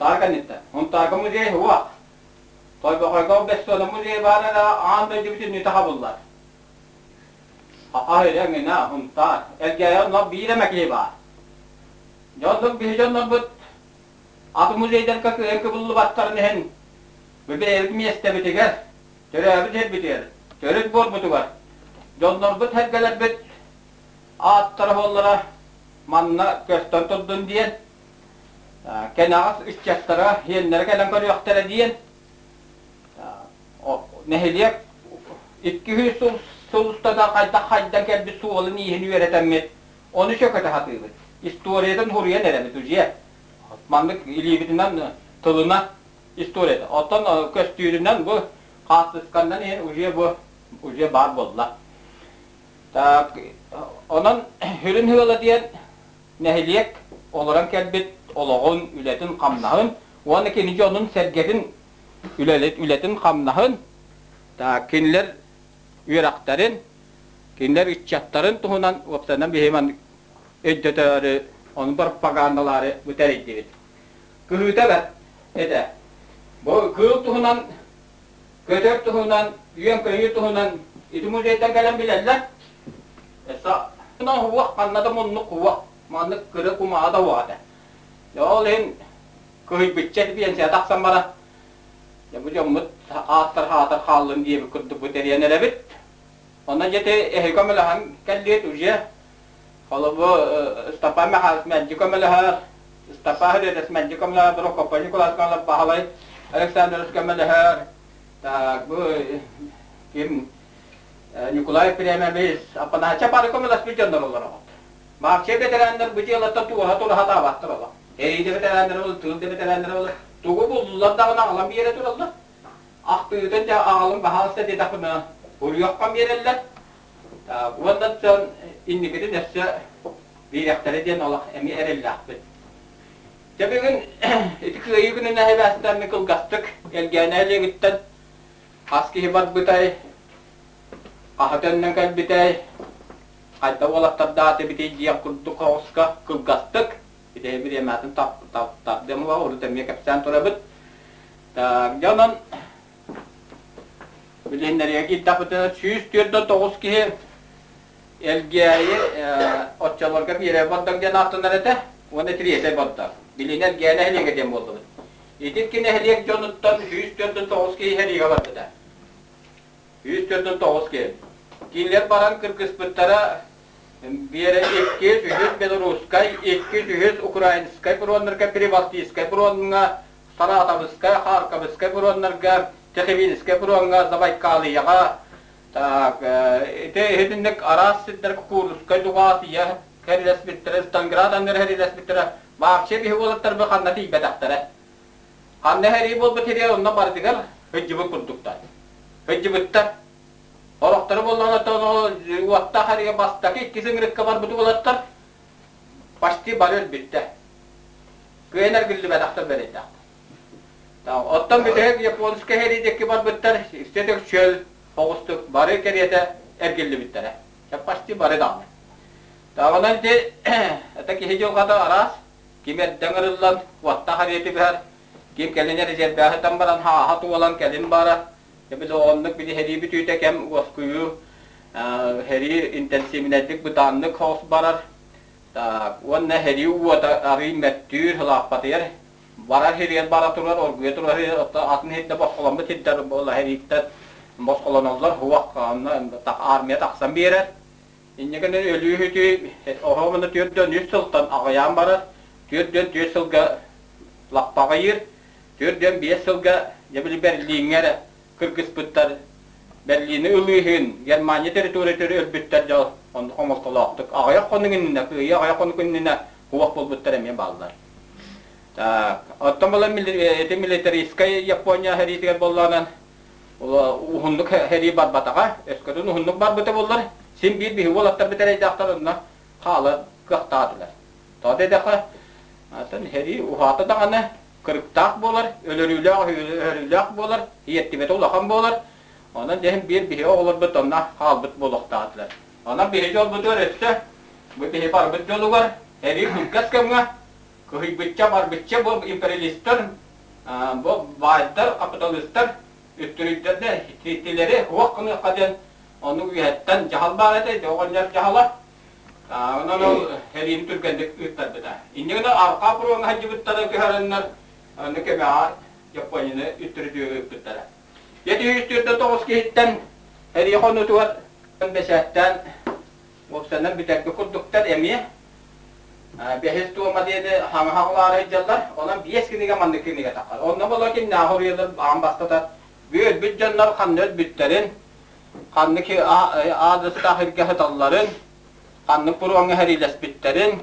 Сунтаар кэнниттэн. Сунтаарга музей суох. Тойбохойго Бессона музей баар эрэ аан дойду бүтүннүүтэ хабыллар. Саха сирэ эҥинэ Сунтаар. Элгээйи онно биир эмэ киһи баар. Дьэ оннук биһи дьоннорбут атын музейдарга кыайан кыбыллыбаттарын иһин бу бэйэбит миэстэбитигэр, төрөөбүт сирбитигэр, төрүт буорбутугар дьоннорбут сэргэлэрбит ааттара-суоллара манна көстөн турдун диэн кэнэҕэс ыччаттара, сиэннэрэ кэлэн көрүөхтэрэ диэн нэһилиэк 200 сыл устата хайдах хайдан кэлбит суолун-ииһин үөрэтэммит, ону чөкөтө сатыыбыт. Историятын суруйан эрэбит уже. Маннык илиибитинэн тылына историята. Оттон көстүүрүнэн бу хаартысканнан иһин уже бу уже баар буолла. Так, онон сүрүн ыала диэн нэһилиэк олорон кэлбит олоҕун, үлэтин-хамнаһын уонна кини дьонун-сэргэтин үлэтин-хамнаһын, так, кинилэр үөрэхтэрин, кинилэр ыччаттарын туһунан уопсайынан биһи маннык өйдөтөөрү, ону пропагандалаары бу тэрийдибит. Кыһыыта бэрт этэ. Бу кыыл туһунан Көтөр туһунан, үөн-көйүүр туһунан ити музейтан кэлэн билэллэр. Өссө уох ханна да муннук уох, маннык кыра кумааҕы да уох этэ. Ол иһин кыһыйбычча биэнсийэ тахсан баран, бу дьоммут ааттар хаатар хааллын диэбит курдук бу тэрийэн эрэбит. Онно дьэ ити эһи көмөлөһөн кэллиэт уже Холобур, Степан Михайлович мэлдьи көмөлөһөр, Степан Хриэтес мэлдьи көмөлөһөр, Прокопий Николаевич көмөлөһөр, Баһылай Александрович көмөлөһөр, так, бу ким Николай Ефремович, Апанача бары көмөлөспүт дьоннор олороҕут. Вообще бэтэрээннэр бу дьыалаттан туоһа тура сатаабаттар олох. Эрии да бэтэрээннэр ол, тыыл да бэтэрээннэр ол, тугу буллулар даҕаны аҕалан биэрэ тураллар. Ахтыытын дьэ аҕалыҥ баһаалыста диэтэхпинэ, уруйаххан биэрэллэр. Уонна дьон инникитин өссө биэриэхтэрэ диэн олох эмиэ эрэллээхпит. Дьэ бүгүн ити Кыайыы күнүн эһэбээстээммин кылгастык Элгээнэ нэһилиэгиттэн хас киһи барбытай, хаһа төннөн кэлбитэй, хайда уолаттардаатыбытый диэх курдук соҕуска кылгастык ити бириэмэтин тардыам урут эмиэ кэпсээн турабыт. Так, дьэ онон Билиһиннэриигэ киирдэхпитинэ 149 киһи Элгээйи оччолорго Биэрэ Бордоҥ диэн ааттанар этэ уонна Тириэтэй Бордоҥ. Билигин Элгээйи нэһилиэгэ диэн буоллубут. Ити икки нэһилиэк дьонуттан 149 киһи сэриигэ барбыта. 149 киһи. Кинилэр баран кыргыспыттара Биэрэ иккис, үһүс Белорусскай, иккис, үһүс Украинскай фроннарга, Прибалтийскай фроҥҥа, Саратовскай, Харьковскай фроннарга, Тихвинскэй фроҥҥа, Забайкалияҕа, так, ити итинник араас сирдэргэ Курскай дуҕаатыйа кэрилэспиттэрэ, Сталинград анныгар кэрилэспиттэрэ, вообще биһи уолаттарбыт ханна тиийбэтэхтэрэ. Ханна сэрии буолбут сиригэр онно барытыгар сылдьыбыт курдуктар. Сылдьыбыттар. Орохторо буоллаҕына уоттаах эригэ бастакы иккис ыҥырыкка барбыт уолаттар почти бары өлбүттэр. Кыайан эргиллибэтэхтэр бэрэйдэхтэр. Оттон бүтэһик японскай сэрии диэки барбыттар үстэ чөл оҕустук бары кэриэтэ эргиллибиттэрэ. Почти бары даҕаны. Таҕынан ити это киһи дьылҕата араас, ким эрдэ ыҥырыллан уоттаах эриэ түбэһэр, ким кэлин резервэһитэн баран хааһа туолан кэлин барар, Били оннук били сэрии бүтүүтэ кэм уоскуйуу, сэрии интенсивнэйдик бытааннык соҕус барар. Так, уонна сэрии уота арыый мөттүүр, сылааппатыйар. Барар сиригэр бара турар, оргуйа турар сиригэр, оттон атын сирдэ босхоломмут сирдэр буола сэрииттэн босхолоноллор, суох, онно армия тахсан биэрэр. Инньэ гынан өлүү-сүтүү оһоҕуна 43 сылтан аҕыйаан барар, 44 сылга лаппаҕыйыыр, 45 сылга дьэ били Берлиҥҥэ эрэ кыргыспыттар, Берлини ылыыһын, Германия территориятыгар өлбүттэр дьол онно хомолтолоохтук аҕыйах хонук иннинэ, кыайыы аҕыйах хонук иннинэ суох буолбуттар эмиэ бааллар. Так, оттон була ити милитаристскай Япония сэриитигэр буоллаҕынан уһуннук сэрии барбатаҕа, өскөтүн уһуннук барбыта буоллар, син биир биһи уолаттарбыт эрэйдээхтэр онно хаалар кыахтаатылар. Тоҕо диэтэххэ, атын сэрии уһаата даҕаны кырыктаах буолар, өлөрүүлээх-өһөрүүлээх буолар, иэттибэтэ улахан буолар. Онон дьэ биир биһи оҕолорбут онно хаалбыт буолуохтаатылар. Онон биһи дьолбутугар өссө бу биһи барбыт дьолугар эрии кылгас кэмҥэ Кыһыйбычча барбычча бу империалистар, бу баайдар, капиталистар үттүрүйдэрдэ итилэри суох гыныахха диэн оннук үөһэттэн дьаһал баар этэ, ити оҕонньор дьаһала. Онон ол сэриини түргэнник ыыттарбыта. Инньэ гынан арҕаа фроҥҥа сылдьыбыттара көһөрөннөр, онно көмөҕө Японияны үттүрүтүүгэ ыыппыттара. 749 киһиттэн сэрии хонуутугар бэчээттээн уопсайынан бүтэргэ курдуктар эмиэ бэһис туома диэни хаҥа хаҕылаары сылдьаллар. Онон биэс кинигэ маннык кинигэ таххар. Онно буола кимнээх уруйалар аан бастатар өлбүт дьоннор ханна өлбүттэрин, ханнык аадырыстаах иргэ сыталларын, ханнык буруоҥҥа сэриилэспиттэрин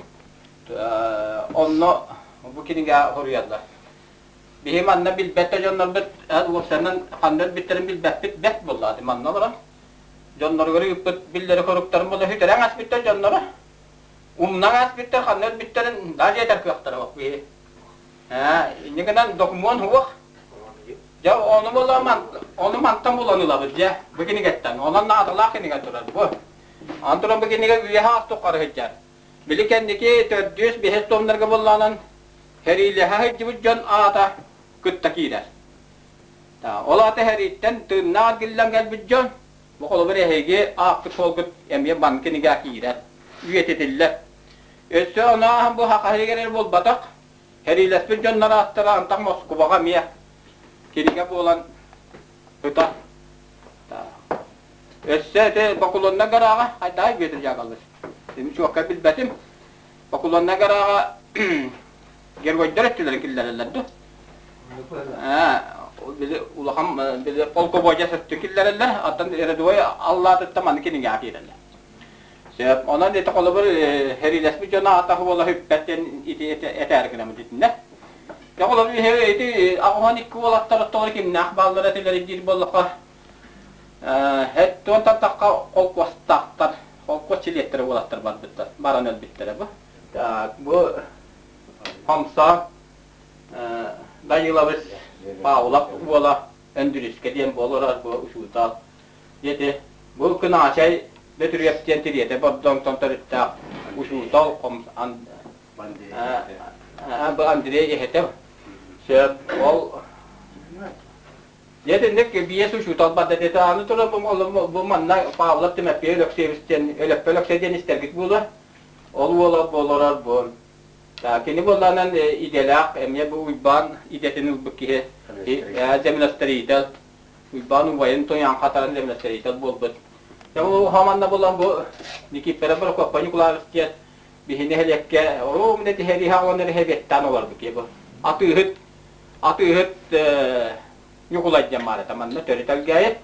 онно бу кинигэ суруйаллар. Биһи манна билбэт да дьоннорбут уопсайынан ханна өлбүттэрин билбэппит бэрт буоллаҕа манна олорон. Дьонноругар ыыппыт биллэри хоруктарын була сүтэрэн аспыттар дьонноро. Умнан аспыттар ханна өлбүттэрин даже этэр кыахтара суох биһи. Инньэ гынан докумуон суох. Дьэ ону була ону мантан булан ылабыт дьэ бу кинигэттэн. Онон наадалаах кинигэ турар бу. Аны туран бу кинигэ үйэ саас тухары сылдьар. Били кэнники төрдүс, бэһис томнарга буоллаҕынан сэриилэһэ сылдьыбыт дьон аата кытта киирэр. Ол аата сэрииттэн тыыннаах эргиллэн кэлбит дьон, бу холобур эһиги аахпыт суолгут эмиэ маннык кинигэ киирэр, үйэтитиллэр. Өссө ону ааһан бу саха сиригэр эрэ буолбатах, сэриилэспит дьоннор ааттара антах Москубаҕа эмиэ кинигэ буолан ыта. Өссө ити Бокулонна гарааҕа хайдаҕай Бүөтүр Дьаакаллыс? Мин чуокка билбэтим. Бокулонна гарааҕа геройдар өттүлэрин киллэрэллэр дуо? Били улахан били полководец өттүн киллэрэллэр, оттон рядовой аллаатыттан маны кинигэҕэ киирэллэр. Сөп. Онон ити холобур сэриилэспит дьоно аата буола сүппэт диэн ити этээри гынаммыт итиннэ. Дьэ холобур ити 82 уолаттар оттоҕор кимнээх бааллара этилэр диир буоллахха Эт уонтан тахха холкуостаахтар, холкуос чилиэттэрэ уолаттар барбыттар, баран өлбүттэрэ бу. Так, бу Хамса Данилович Павлов уола Өндүрүскэ диэн буолар бу учуутал. Диэти бу Кынаачай Бөтүрүөп диэн тириэтэ Бордоҥтон төрүттээх учуутал бу Андрей эһэтэ. Сөп, ол Дьэ итинник биэс учуутал барда диэтэ. Аны туран бу, бу манна Павлов Тимофей Өлөксөевич диэн Өлөппө Өлөксөй диэн истэргит буолуо. Ол уола буоларар бу. Кини буоллаанан идэлээх эмиэ бу Уйбаан идэтин ылбыт киһи землестроитель. Уйбаан убайын туйаан хатаран землестроитель буолбут. Дьэ бу манна булан бу Никифоров Прокопий Николаевич диэн биһи нэһилиэккэ оруу минэ тиһэрииһэ уонна эрэһэбиэттээн олорбут киһи бу. Атыыһыт Атыыһыт Ньукулай диэн баар этэ манна төрүт Элгээйи.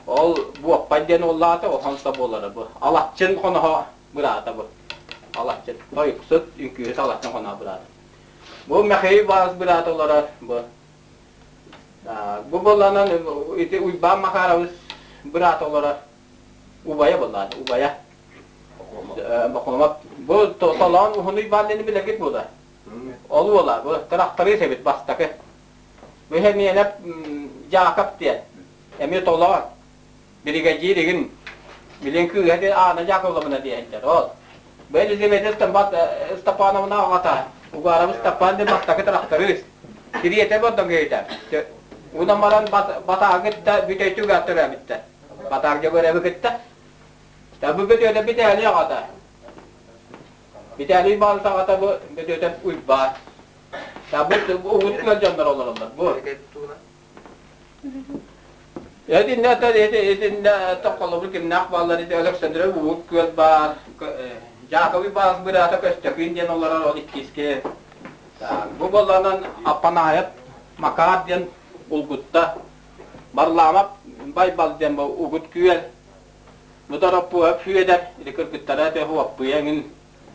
Ол Буоппай диэн уоллаата, охонто буолара бу. Алаччын хоноһо быраата бу. Алаччын. Тойуксут, үҥкүүһүт Алаччын хоноһо быраата. Бу Мэхэй Баас быраата олорор бу. Бу буолланан ити Уйбаан Макарович быраата олорор. Убайа буоллаата, убайа. Бохомоп. Бу Толоон Уһун Уйбаан диэни билэргит буолар. Ол уола бу тырахтарыыс эбит бастакы. Бу Миэнэп Дьаакап диэн эмиэ толоор биригэдьиир игин билин кыыһа диэн Аана Дьаакабылабына диэһэллэр ол. Бу Елизавета Степановна аҕата Угаров Степан диэн бастакы тырахтарыыс. Кириэтэ бордоҥ киһитэ. Унан баран батаагы кытта бүтэй түгээх төрөөбүттэр. Батаак Дьөгүөрэби кытта. Бу бөтүөтэ Битээлий аҕата. Виталий Иванович аҕата бу Бөтүөтэ Уйбаан. Бу угут күөл дьоннор олороллор. Бу. Итиннэ итиннэ холобур кимнээх бааллар ити Александра Угут күөл баар, Дьаакабый баас быраата Көстөкүүн диэн олорор ол иккиске. Бу буолланан Аппанаайап Макар диэн Улгутта, Барламап Байбал диэн бу Угут күөл Бу Тороппуоһап Сүөдэр или кыргыттара этэ Уоппуйа эҥин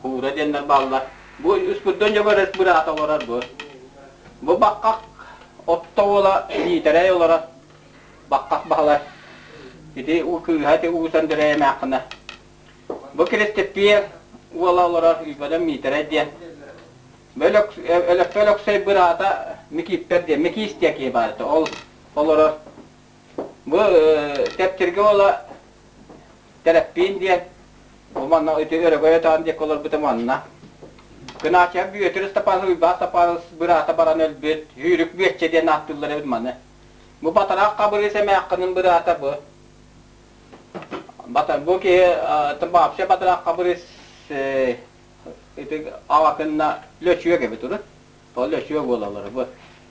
Һуура диэннэр бааллар. Бу Үскүрдэн Дьөгүөрэс быраата олорор бу. Бу Бакках Отто уола Миитэрэй олорор. Бакках Баһылай. Ити кыыһа ити Уус Андрей эмээххинэ. Бу Киристиппиэр уола олорор Уйбадан Миитэрэй диэн. Өлөксөй Өлөксөй быраата Микииппэр диэн, Микиис диэн киһи баар этэ. Ол олорор. Бу Тэптиргэ уола Тэрэппиин диэн, ол манна ити Өрөгөй отоон диэки олорбута манна. Кынаачайап Бүөтүр Ыстапаанов Уйбаан Ыстапаанов быраата баран өлбүт, Сүүрүк Бүөччэ диэн ааттыыллар эбит маны. Бу Батараах Хабырыыс эмээххинин быраата бу. Бу киһи вообще Батараах Хабырыыс ити авакынна лөчүөк эбит урут. Ол лөчүөк буолаллар бу.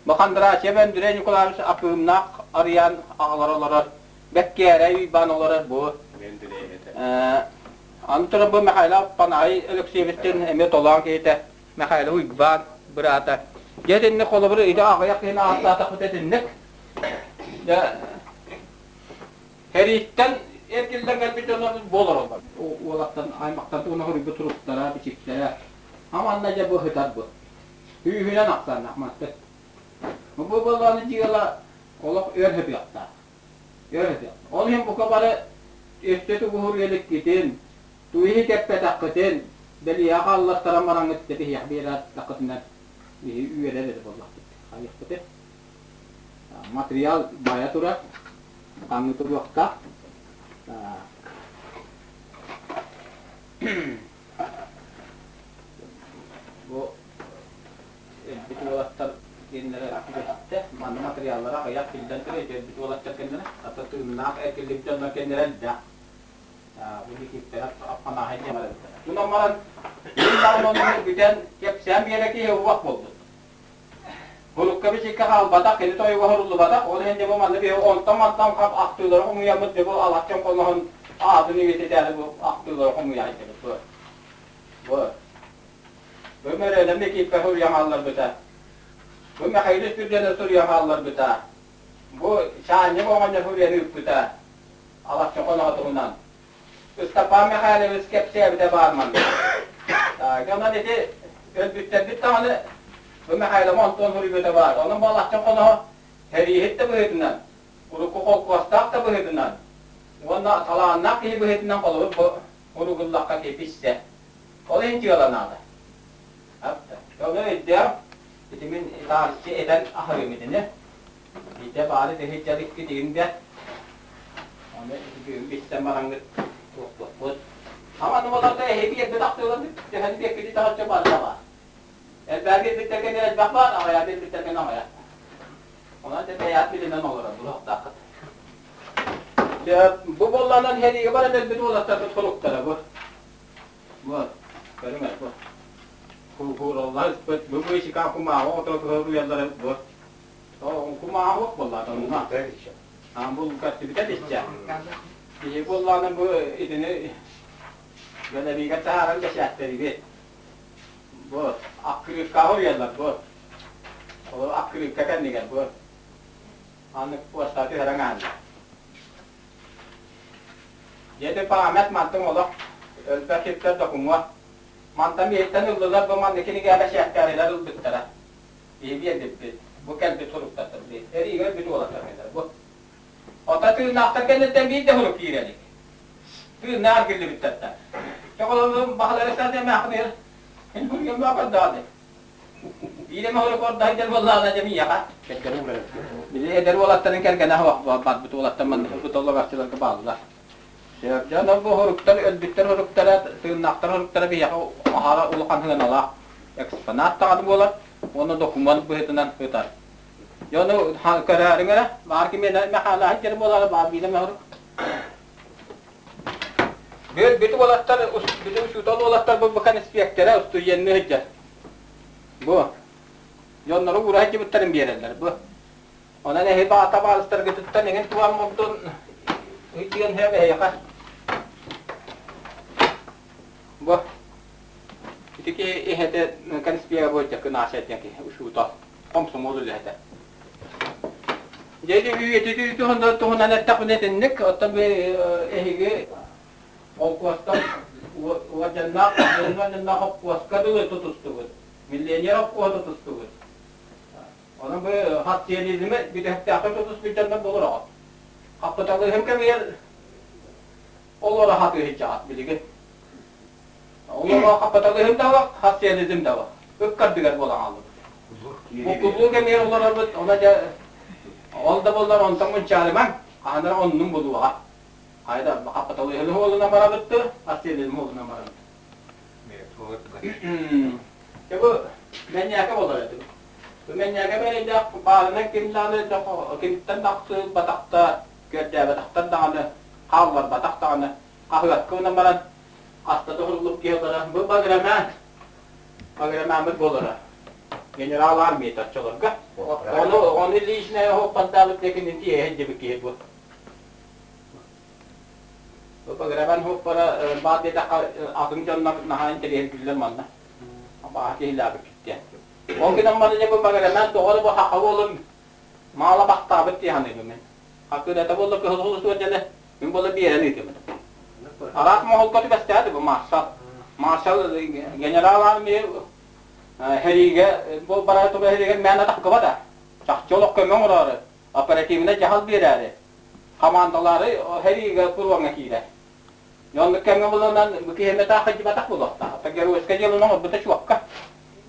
Бу Хандрачев Андрей Николаевич Акыымнаах Арыйаан аҕалара олорор. Бэккээрэ Уйбаан олорор бу. Аны туран бу Михайлов Панай Алексеевичтин эмиэ толоон киһитэ Михайлов Уйбаан быраата. Дьэ итинник холобур ити аҕыйах киһини ааттаатахпыт итинник. Дьэ Сэрииттэн эргиллэн кэлбит дьоннор буолар олор. Уолаттан аймахтан тугуна хоруйбут суруктара, бичиктэрэ. Аманна дьэ бу сытар бу. Сүүһүнэн ахсааннаах мантык. Бу буоллаҕына дьыала олох өр сытыахтаах. Өр сытыах. Ол иһин бука бары өссө тугу суруйа иликкитин, тугу иһитэппэтэххитин, бэлиэҕэ хааллартаран бараҥҥыт тэбиһиэх биэрээтэххитинэ биһи үөрэр эрэ буоллахпыт. Хайыахпытый? Материал байа турар, хаҥыы туруохтаах. Бу өлбүт уолаттар кэннэрэ түбэстэ. Манна материаллара аҕыйах биллэн турар өлбүт уолаттар кэннэрэ. Ата тыыннаах эргиллибит дьоннор кэннэрэ элбэх. Бу Никиттэрэ Аппанааһай диэн баран. Тунан баран, мин даҕаны онно бүтэн кэпсээн биэрэ киһи уох буолбут. Урукка бичиккэ хаалбатах, кини тойуга оһоруллубатах, ол иһин дьэ бу манна биһи онтон-мантан хап ахтыылары хомуйаммыт дьэ бу Алахчын хонноһун аатын үйэтитээри бу ахтыылары хомуйа сылдьабыт бу. Бу. Бу Мөрөөдө Микииппэ суруйан хаалларбыта. Бу Михаил Испирдиэнэ суруйан хаалларбыта. Бу Чаанньык оҕонньор суруйан ыыппыта. Алахчын хоноһо туһунан. Ыстапаан Михайлович кэпсээбитэ баар манна. Онон ити өлбүттэрбит даҕаны бу Михайлова Антон суруйбута баар. Онон Балахчын хоноһо сэрииһит да быһыытынан, урукку холкуостаах да быһыытынан уонна талааннаах киһи быһыытынан холобур бу уругуллахха киһи биссе. Ол иһин дьыала наада. Ону өйдөөн, ити мин итаарыччы этэн аһарыым итини. Биирдэ баары төһө дьарыккыт игин да, ону бүгүн билсэн бараҥҥыт туохтуохпут. Ама нуоларга эһи биэрбит ахтыыларгыт төһөнү биэрбити таһыччы барда баар. Элбэҕи биэрбиттэргэ элбэх баар, аҕыйаҕы биэрбиттэргэ аҕыйах. Онон дьэ бэйэҕит билинэн олорор булуохтааххыт. Дьэ, бу буоллаҕынан сэриигэ баран өлбүт уолаттарбыт хоруктара бу. Бу, көрүҥ бу. Куураллар испит, бу быычыкаа кумааҕы оҕото туһуруйаллара бу. Кумааҕы буоллаата онно. Бу көстүбүтэ иччэ. Киһи буоллаҕына бу итини галерейга таһааран бэчээттэрибит. Бу аккырыыккаҕа уйаллар бу. Ол аккырыыкка кэннигэр бу. Аны пуоста түһэрэн аанна. Дьэ память мантан олох өлбөх сиртэр докумуон. Мантан биһиттэн ыллылар бу манна кинигэ бэчээттээрилэр ылбыттара. Биһи биэрбиппит. Бу кэлбит суруктартан би. Эриигэ өлбүт уолаттар кэлэр бу. Ота тыыннаахтар кэнниттэн биир да сурук киирэ илик. Тыыннаах киллибиттэртэн. Чоҕололум баһылары саат эмээххин Мин суруйан баҕардааны. Биир эмэ сурук ордоһон дьэл буоллаҕына дьэ миэхэ. Били эдэр уолаттарын кэргэнэ барбыт уолаттар манна толлоҕаччыларга бааллар. Дьон бу суруктар өлбүттэр суруктара, тыыннаахтар суруктара биһиэхэ аһара улахан сыаналаах экспонат даҕаны буолар уонна докумуон быһыытынан ытар. Дьону көрөөрүҥ эрэ, баар кимиэнэ Михайлаһыт дьэр буолара баар биирэ сурук. Бүт уолаттар, били учуутал уолаттар бу конспектера устудьуоннуу сылдьар. Бу дьоннору уура сылдьыбыттарын биэрэллэр бу. Онон эһи баата баалыстаргытыттан эҥин туһан мурдун ыйдыан сөп эһиэхэ. Бу ити киһи иһэтэ конспига буолдьа кынааса диэн киһи учуутал комсомол үлэһитэ. Дьэ ити туһунан эттэхпинэ итинник оттон эһиги холкуостан уордьаннаах уордьаннаах холкуоска дылы тутустугут миллионер холкуоһу тутустугут Онон бу социализмы бүтэһиктээхтик тутуспут дьоннор буолар Хаппыталыыһым кэмигэр олоро хатыыһыччаҕат билигин. Олоро хаппыталыыһым да бар, социализм да бар. Ыккардыгар буолан хааллыбыт. Буккуллуу кэмигэр олорорбут, ону дьэ ол да буоллар онтон мунчаарымаҥ, хаһан эрэ оннун булуоҕа. Хайда хаппыталыыһым уолунан барабыт дуо, социализм уолунан барабыт. Дьэ бу мэнньээкэ буолар этим. Бу мэнньээкэ бэрэйдээх баарынан ким даҕаны кимтэн да ахсыылбатахта, көрдөөбөтөхтөр даҕаны, хаалларбатах даҕаны хаһыакка гынан баран хаста да уһуллубут киһи олоро. Бу Баграмян, Баграмяммыт буолара. Генерал армията оччолорго. Ону, ону личное оһоппандаабыт диэкинин тиэһэ сылдьыбыт киһи бу. Бу Баграмян уһуппара баар диэтэххэ атын дьоннор наһаа интэриэһиргииллэр манна. Абааһы киһилээбиккит диэн. Ол гынан баран дьэ бу Баграмян тоҕо эрэ бу саха уолун маала бахтаабыт дии саныыбын мин. Хакыырата буолла кыһыл сулус уордьаны мин буола биэрэн ыытыбын. Араас моһолго түбэстээтэ бу маршал. Маршал генерал армия хэриигэ бу бара тура хэриигэр мээнэ тахкыбата. Чахчы олох көмө оҥороору, оперативнай дьаһал биэрээри, командалары хэриигэ пуруоҥҥа киирэр. Оннук кэмҥэ буланан бу киһи таах сылдьыбатах буолуохтаах. Ата геройскай дьыаланы оҥорбута чуокка.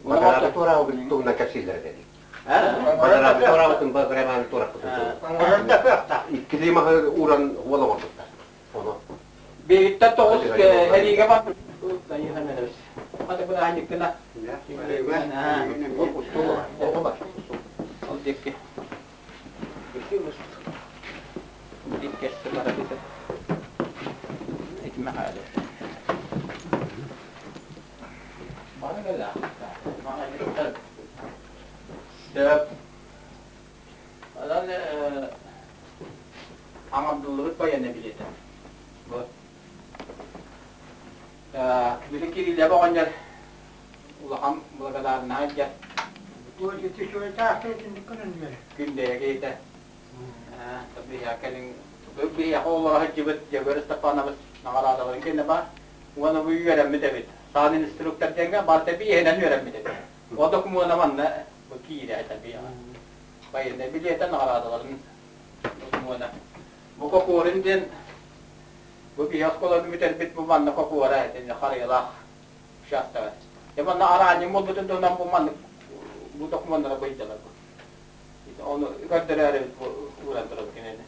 Бадараабы туораабытын туһунан кэпсииллэр этэ дии. Бадараабы туораабытын Баграмяны туораппытын Оҥорор да кыахтаах. Иккилии маһы ууран уол оҥорбуттар. Ону. Биһиттэн тоҕус сэриигэ барбыт. Хата бырааһынньыккына. Ол диэки. Иккэсси барабыта. Итимэ хаале. Бары кэлэ. Сөп. Онон аҥардыллыбыт байыаннай билиэтэ. Бу. Били Кириллэб оҕонньор улахан благодарнаһа дьэ. Күндэйэ киһитэ. Биһиэхэ кэлин биһиэхэ олоро сылдьыбыт Дьөгүөр Степанович наҕараадаларын кэннэ баар. Уонна бу үөрэммит эбит. Саан инструктор диэҥҥэ барыта биэһинэн үөрэммит эбит. Ол докумуона манна бу киирэ этэ биэҕэ. Байыаннай билиэтэ наҕараадаларын докумуона. Бу Кокорин диэн бу биһи оскуоланы бүтэрбит бу манна Кокуора этэ харыйалаах учаастага. Дьэ манна араанньык буолбутун туһунан бу маннык бу докумуоннара быйдалар бу. Ону көрдөрөөрүбүт бу ууран турабыт кинини.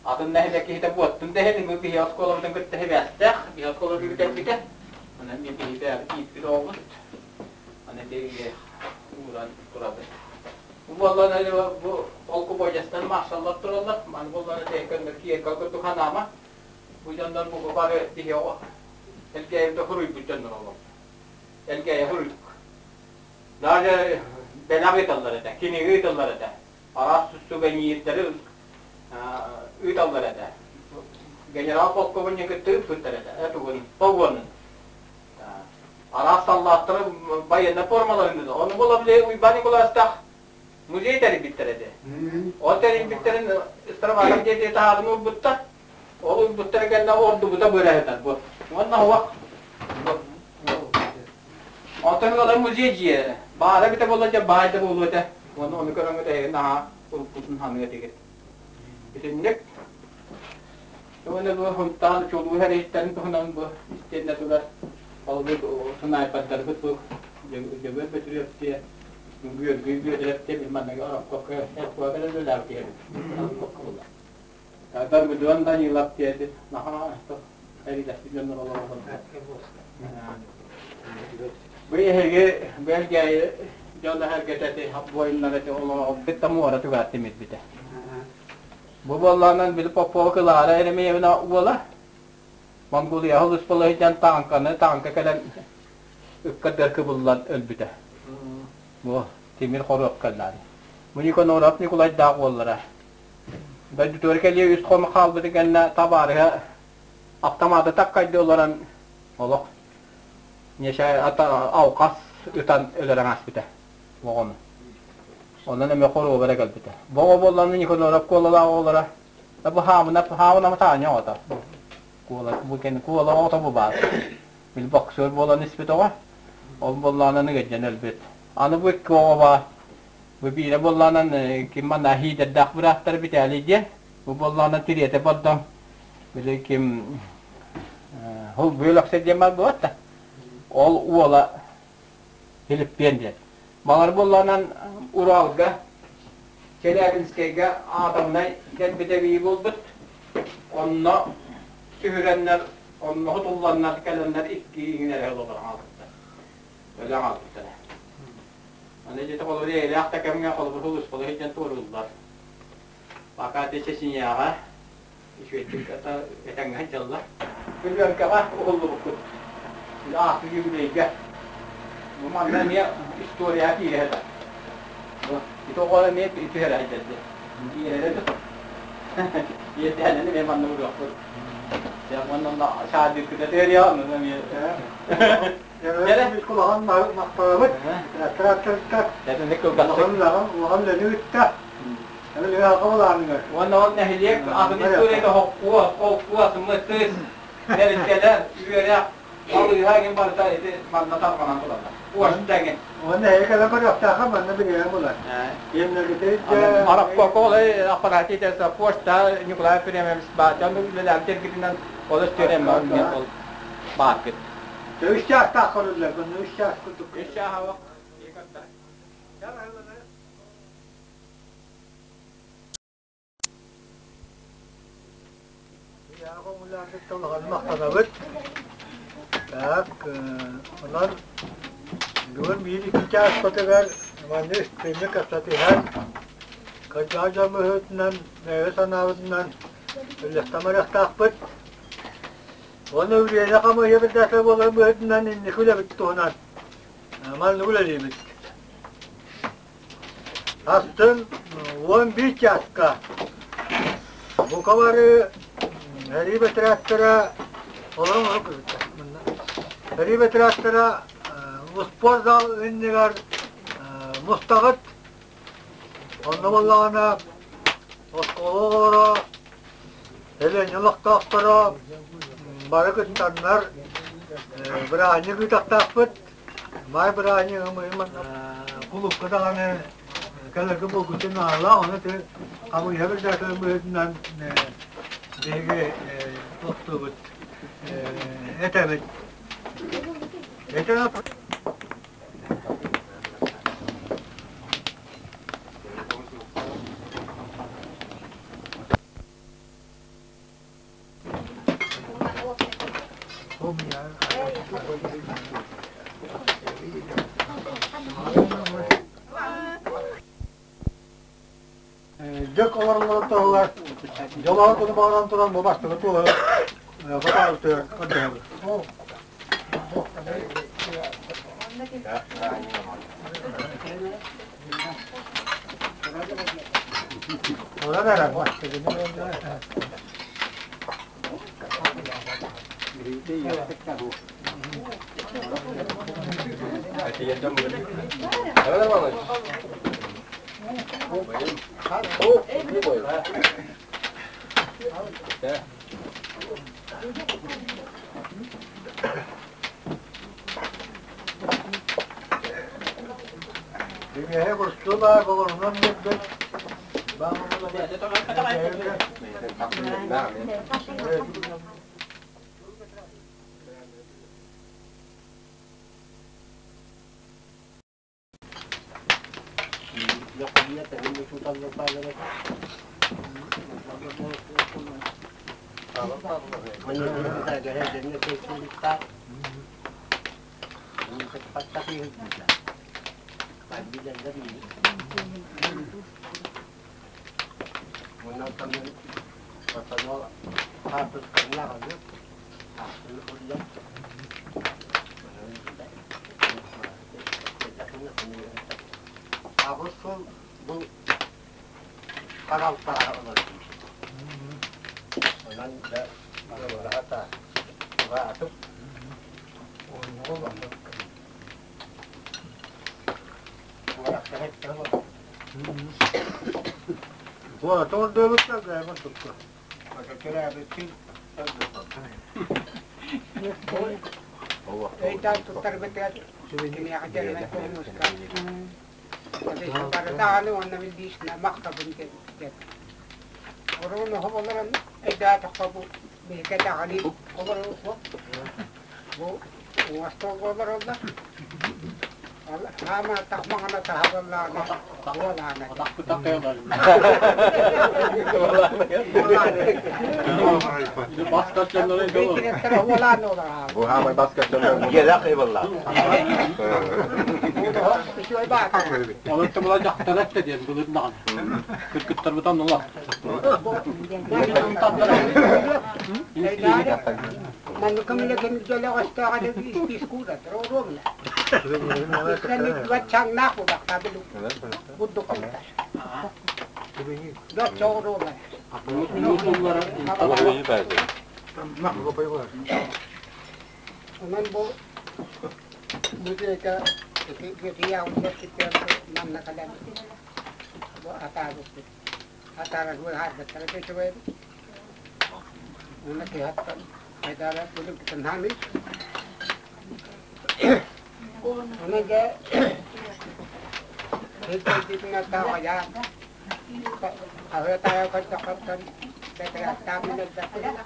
Атын нэһилиэк киһитэ буоттун да иһин бу биһи оскуолабытын кытта сибээстээх, биһи оскуолабытын бүтэрбитэ. Онон мин биһи бэйэбит ииппит оҕобут. Аны биһиги ууран турабыт. Бу буоллаҕына бу полководецтар маршаллар тураллар. Маны буоллаҕына тэйкөннөр киэргэл курдук ханаама. Бу дьоннор бу бары биһи оҕо Элгээйибитэ хуруйбут дьоннор олор. Элгээйи хуруйдук. Даже бэлэх ыыталлар этэ, кинигэ ыыталлар этэ. Араас сувенирдэри ыыталлар этэ. Генерал-полковник кытта ыыппыттар этэ, тугун, погонун. Араас саллааттары байыаннай формаларын ыытар. Ону була били Уйбаан Николаевтаах музей тэрийбиттэр этэ. Ол тэрийбиттэрин Страватов диэти таһааран уурбуттар. Ол уурбуттара кэннэ ордубута быраһытар бу. Уонна уох Онтон ыалар музей дьиэ баара эбитэ буолла дьэ баай да буолуо этэ. Уонна ону көрөҥҥүт эһиги наһаа уруккутун саныа этигит. Итинник уонна бу Һунтаан чулуу эрэйиттэрин туһунан бу истиэннэ турар холобур снайпердарбыт бу Дьөгүөр Бөтүрүөптиэ, Гүөргүй Бүөтүрэптиэ бил манныгы Ороккокко Эркуга кэлэн үлэлээбит киһибит. Ороккокко буолла. Даргыдыан Данилов диэбит наһаа эриилэспит дьоннор олороллор. Бу эһиги Бэлгээйи дьоно эргэтэ буойуннар эти олорбут да муора түгээр тимирбитэ. Бу буоллаҕынан били Попова Кылаара Еремеевна уола Монголияҕа улуспала сылдьан тааҥканы тааҥка кэлэн ыкка кыбыллан өлбүтэ. Бу тимир хоруоп кэллээн. Бу Никаноров Николайдаах уоллара. Дойдутугар кэлиэ үс хонук хаалбытын кэннэ табаарыһа автоматы таккайды олорон олох алҕас ытан өлөрөн ааспыта оҕону. Онон эмиэ хоруоба эрэ кэлбитэ. Бу оҕо буоллаҕына Никаноров Куолалаах оҕолоро бу хаамына хаамына Таня оҕото. Куола бу кэнни Куола оҕото бу баар. Били боксер буолан испит оҕо. Ол буоллаҕына ыгырдьан өлбүт. Аны бу икки оҕо баар. Бу биирэ буоллаҕынан ким манна хиидэрдээх бырааттара Битээлий диэн. Бу буоллаҕына тириэтэ бордоҥ били ким Һулбуй Өлөксөй диэн баар буолар да. Ол уола Филиппиэн диэн. Балар буоллаҕынан Уралга, Челябинскайга атомнай кэлбит буолбут. Онно сүһүрэннэр, онно тулланнар кэлэннэр икки иҥнэрэ олорон хаалбыттар. Өлө хаалбыттара. Аны ити холобур эйэлээх да кэмҥэ холобур сулууспалыы сылдьан туорууллар. Пока ити Чечняҕа үчүгэйдик этэҥҥэ сылдьаллар. Күлүөҥкэҕэ уһуллубуккут. Ааспыт юбилейга. Бу манна эмиэ история киирэ сытар. Ити оҕолор эмиэ түһэрэ сылдьар Киирэрэ да Иэдээнин эмиэ манна уруохпут. Дьэ уонна саадыыккыта түһэриэҕэ онно эмиэ. Дьэ кулаҕан махтанабыт. Тракторыттар. Улахан үлэни ыытта. Уонна ол нэһилиэк атын историята хоккуо, холкуо, сымыттыс, тэрилтэлэр, үөрэх, балыыһа эҥин барыта ити манна тарҕанан тураллар. Почта эҥин. Уонна эһиги кэлэн көрүөхтээххэ манна билиэн булар. Араппокол аппарат почта Николай Ефремович баатан үлэлээбит эргитинэн ол өстүөрэммэ ол бааргыт. Үс чаастаах көрүллэр, манна үс чаас курдук. Үс чааһа Махтанабыт. Так, онон бүгүн биир-икки чааспытыгар манна истиҥник кэпсэтиһэн, кырдьаҕас дьон быһыытынан, бэйэ санаабытынан үллэстэн барыахтаахпыт. Уонна үлэни хамыыһыйа председателэ буоларын быһыытынан инники үлэбит туһунан маннык үлэлиибит. Астын 11 чааска бука бары сэрии бэтэрээттэрэ олорон олорон көрбүттэр манна. Сэрии бэтэрээттэрэ успуорт зал иннигэр мустаҕыт. Онно буоллаҕына оскуола оҕолоро, Элиэнньэ олохтоохторо бары кыттаннар бырааһынньык ыытахтаахпыт. Маай бырааһынньыгы кулуупка даҕаны кэлэргэ булгуччу наалаах, ону ити хамыыһа председателин быһыытынан биһиги туохтуубут, этэбит. Этэн Дьөк олороллорун туһугар дьолоон куну баҕаран туран бу бастакы туоһу фотоаппаратыгар көрдөһөбүт. Онон эрэ Дүҥэһэ кустуулаах олорунан биэрбит. Аҕыс сыл бу харалтаҕа олордум. Онон дьэ барыта улаатып Өйдөөн туттарбытыгар кимиэхэ дьарыгын көһүнүскэ барытааны уонна билбиисинэ махтабын диэн. Орун оһох олорон өйдөөтөххө бу биһиги даҕаны олору бу уҥастолго олороллор. Хаама тахмаҕана таһабыллаана буолаана. Бу хаамай бас көстөнөр. Дьиэлээх ыбылла. Onun tımıla дьахтар этте диэн былырнаҕын. Кыргыттарбытан ула. Онон бу музейга манна кэлэн бу атаарбыппыт. Атаарар быһаарбыттара да үчүгэй эбит. Уонна киһаттан айдаара былыргытын Онон дьэ сылдьыбытынан хаһыат аайы көрдөххөттөн бэтэрээттээбин элбэхпин.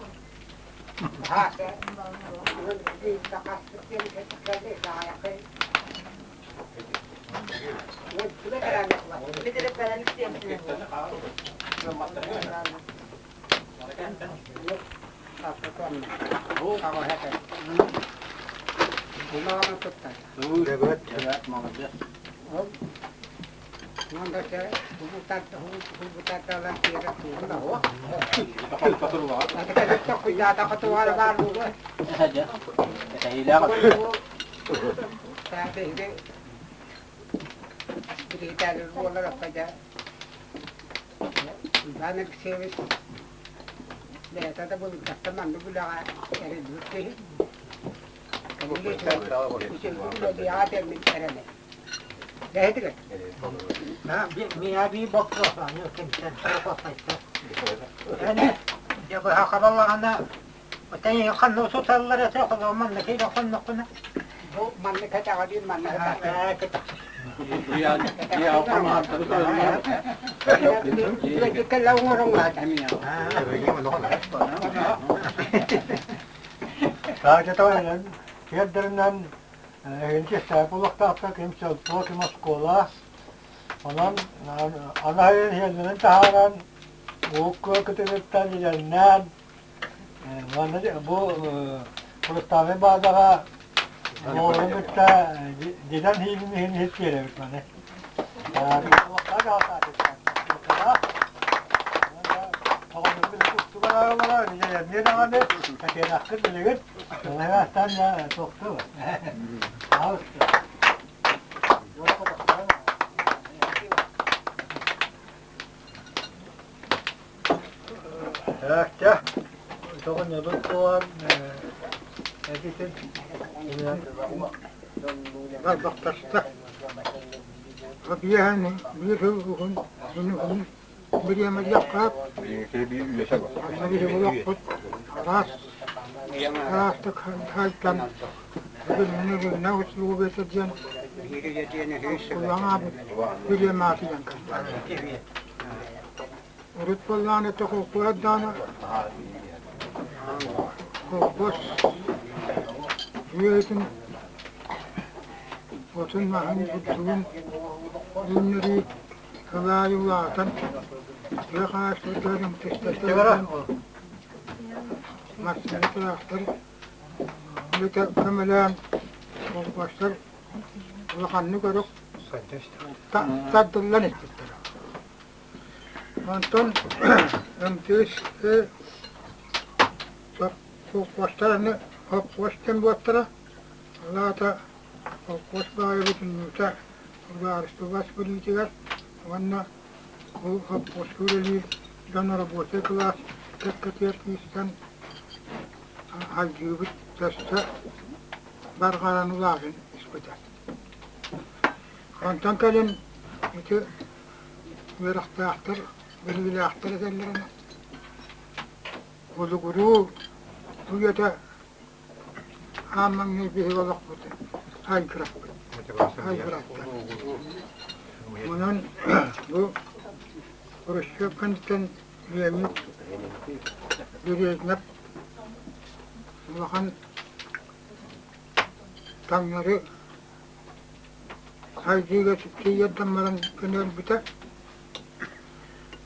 Иван Алексеевич бэйэтэ да былыргаттан маннык үлэҕэ эрэллибит киһи. Сиэрдэринэн эһинчи Сээпулахтаахха ким сельпо, ким оскуола. Онон анаһын иһэллэрин таһааран, уһук кытылыттан илэннээн, манна бу Хрустальнай баазаҕа оҕолорун кытта дьидан иһин иһин иһит маны. Биэһэни биир сыл уһун уһун бириэмэлиэххэ олохпут араас араастык хайдан билиннэ услугата диэн улаҥаабыт бириэмээтийэн Урут буоллаҕына этэ холкуос даҕаны холкуос үөһүтүн отун-маһын бурдугун үүннэрии сыл аайы улаатан тыа хаһаайыстыбатыгар ымтыстатан массыына тыраахтар үлэтэ көмөлөөн холкуостар улаханнык өрүк тардыллан испиттэрэ. Онтон МТС холкуостар аны холкуос диэн буолтара. Ол аата холкуос баайа бүтүннүүтэ судаарыстыба билиитигэр уонна ол холкуоска үлэлиир дьон рабочай кылаас кэккэтигэр киирсэн хайгыыбыт өссө барҕаран улаатан испитэ. Онтон кэлин ити үөрэхтээхтэр, билиилээхтэр этэллэринэ улугуруу үйэтэ аан маҥнай биһиги олохпут айгыраппыт. Айгыратта. Онон бу Хрущев кэнниттэн Леонид Брежнев улахан таҥнары Хайдыыга тиийэрдэн баран көнөрбүтэ.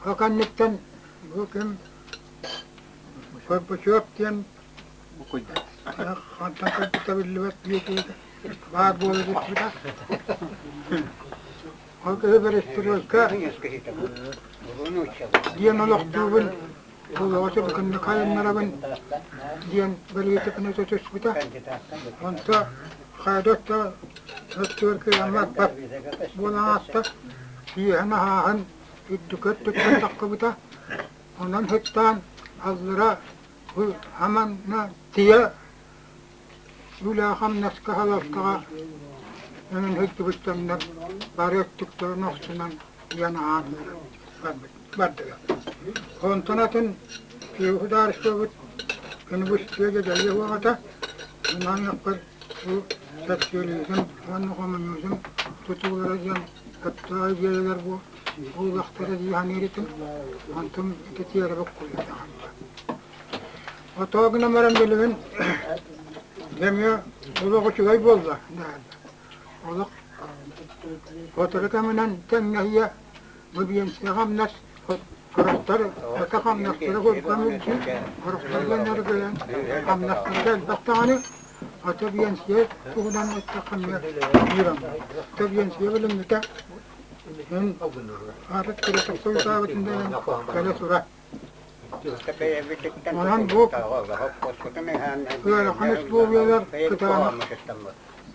Ол кэнниттэн бу ким Горбачев диэн хантан кэлбитэ биллибэт диэтигэ баар буола түспүтэ. Ол киһи перестройка диэн олохтуубун, олоҕу сөбүкүннүк хайыннарабын диэн бэлиитиканы түспүтэ. Онто хайдах да өттүгэр кыайан барбат буолан ааста. Сиэһин-аһааһын үрдүкү өттүттэн тахсыбыта. Онон сыттаан аллара Аманна тыа үлэ-хамнаска салалтаҕа эҥин сылдьыбыт дьоннор бары өттүктэрин охсунан уйан аһаан бардылар. Онтон атын судаарыстыбабыт күнү быстыа дьадайыа суох этэ. Маннык бу социализм уонна коммунизм тутуулара диэн сөптөөх идиэйэлэр бу буолуохтара дии саныыр этим. Онтум ити тиэрэ буккуйбатаҕым. Отоо гынан баран билигин эмиэ олох үчүгэй буолла. Олох сотору кэминэн тэҥнэһиэ бу биэнсийэ хамнас сорохтор ата хамнастара курдук үрдүк, сорохтор гыннарыгынан хамнастара элбэх даҕаны ата биэнсийэ туһунан эттэххэ эмиэ биир оннук. Ата биэнсийэ билиҥҥитэ мин арыт кыратык сылдьаабытым да кэлэ турар. Онон бу ыарахан условиялар кытаанах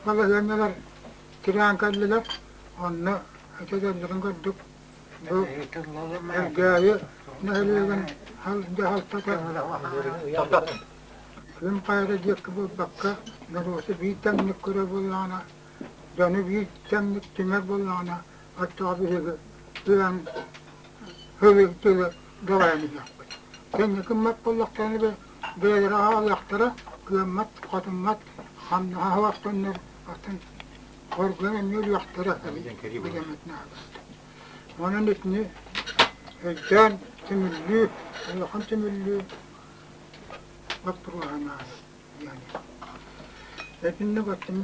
балаһыанньалар тирээн кэллилэр. Онно этэллэрин курдук бу Элгээйи нэһилиэгин дьаһалтата күн хайата диэки буолбакка норуоту биир тэҥник көрөр буоллаҕына, дьону биир тэҥник түмэр буоллаҕына, оччоҕо биһиги тыан Һылы-тылы далайан иһиэхпит. Кэнники гыммат буоллахтарына бэйэлэрэ аҕалыахтара, кыаммат, хотуммат, хамнаһа суохтаннар атын хоргуйан эмиэ өлүөхтэрэ Онон итини өйдөөн түмүллүү, улахан түмүллүү боппуруоһа наада диэн. Итинник оттон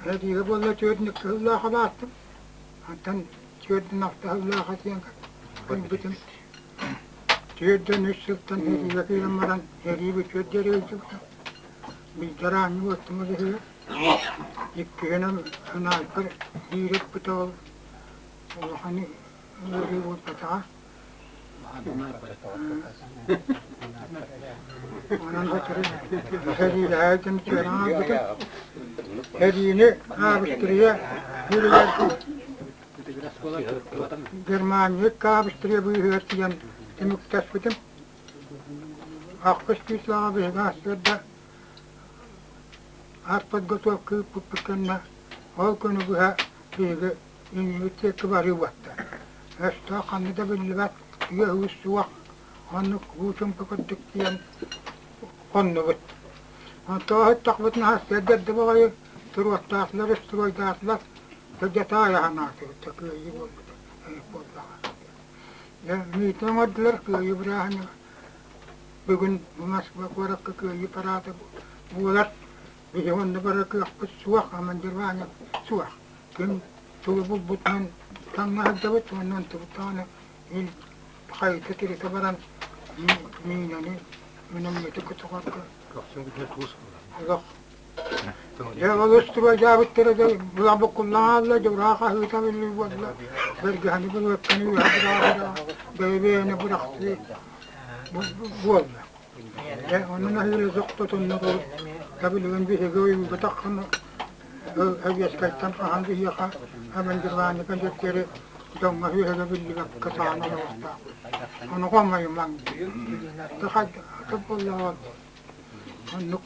эдиигэ буолла түөртүн икки сыллаах улааттым. Онтон түөртүн алта сыллаах этиэн ылбытым. 43 сылтан эриигэ киирэн баран эрии бүтүөр диэри ыйдыбытым. Биирдэ араанньы уоттум ол иһигэр. Иккиһинэн снайпер биир ыппыта ол улахан ыарыы буолбатаҕа. Онон сотору сэриилэһэ үөрэн хаалбытым. Сэриини Австрия сиригэр Германия Австрия быыһыгар тиийэн түмүктэспитим. Ахсыс числоҕа биһиги сарсыарда артподготовка ыыппыппыт кэннэ ол күнү быһа биһиги иннибит диэки барыы буолта. Өстөөх ханна да биллибэт, тыа-һыыс суох, оннук уу чуумпу курдук тиийэн хоннубут. Онтон оһоттохпутуна сарсыарда эрдэ баҕайы туруохтаатылар, устуруойдаатылар, дьэ таайаһан аатыбыт, кыайыы буолбута буоллаҕа. Дьэ миитин оҥордулар кыайыы бырааһынньыга. Бүгүн Москва куоракка кыайыы параада буолар. Биһиги онно барар кыахпыт суох, командирование суох. Ким тугу булбутунан таҥна сылдьабыт уонна онтубут даҕаны ил хайыта тиритэ баран миинэни минометы көтөҕөргө олох дьэ ол устуруойдаабыттара да була буккуллан хаалла дьураа хаһыыта биллии буолла бэргэһэни былыакканы үөһэ быраҕа бэйэ-бэйэни бырахтыы буолла Дьэ, онон аһыыры тохтотуннар ол табылыгын биһиги ойуубатаххына Эбиэскэттэн хаһан биһиэхэ командированиека диэри дьоҥҥо үөһэгэ биллибэккэ саҕана олоруохтаахпыт. Ону хомойумаҥ. Буоллаҕа оннук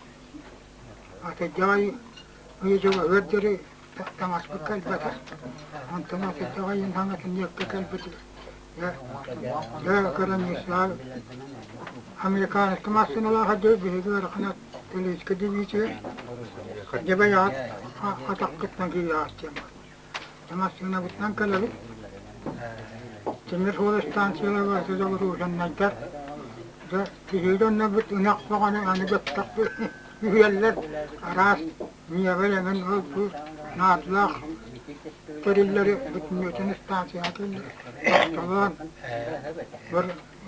атырдьаҕай ыйдьылаһыар диэри таҥаспыт кэлбэтэ. Онтон атырдьаҕайын хаҥатын диэккэ кэлбитигэр Дьэ, кыраныыссаҕа американецка массыыналаах дьэ биһиги ыарахан Илиискэ дивизия дьэ бэйэҕит атаххытынан киирэҕит диэн баар. Массыынабытынан кэлэбит. Тимир суол станциялар барыта дьоҕуруушаннайдар. Дьэ, биһиги дьоннорбут ынах бөҕөнү аны бэттэх үһүөллэр араас ньиэбэл эҥин ол-бу наадалаах тэриллэри бүтүннүүтүн станцияҕа кэллэ. Тохтолоон,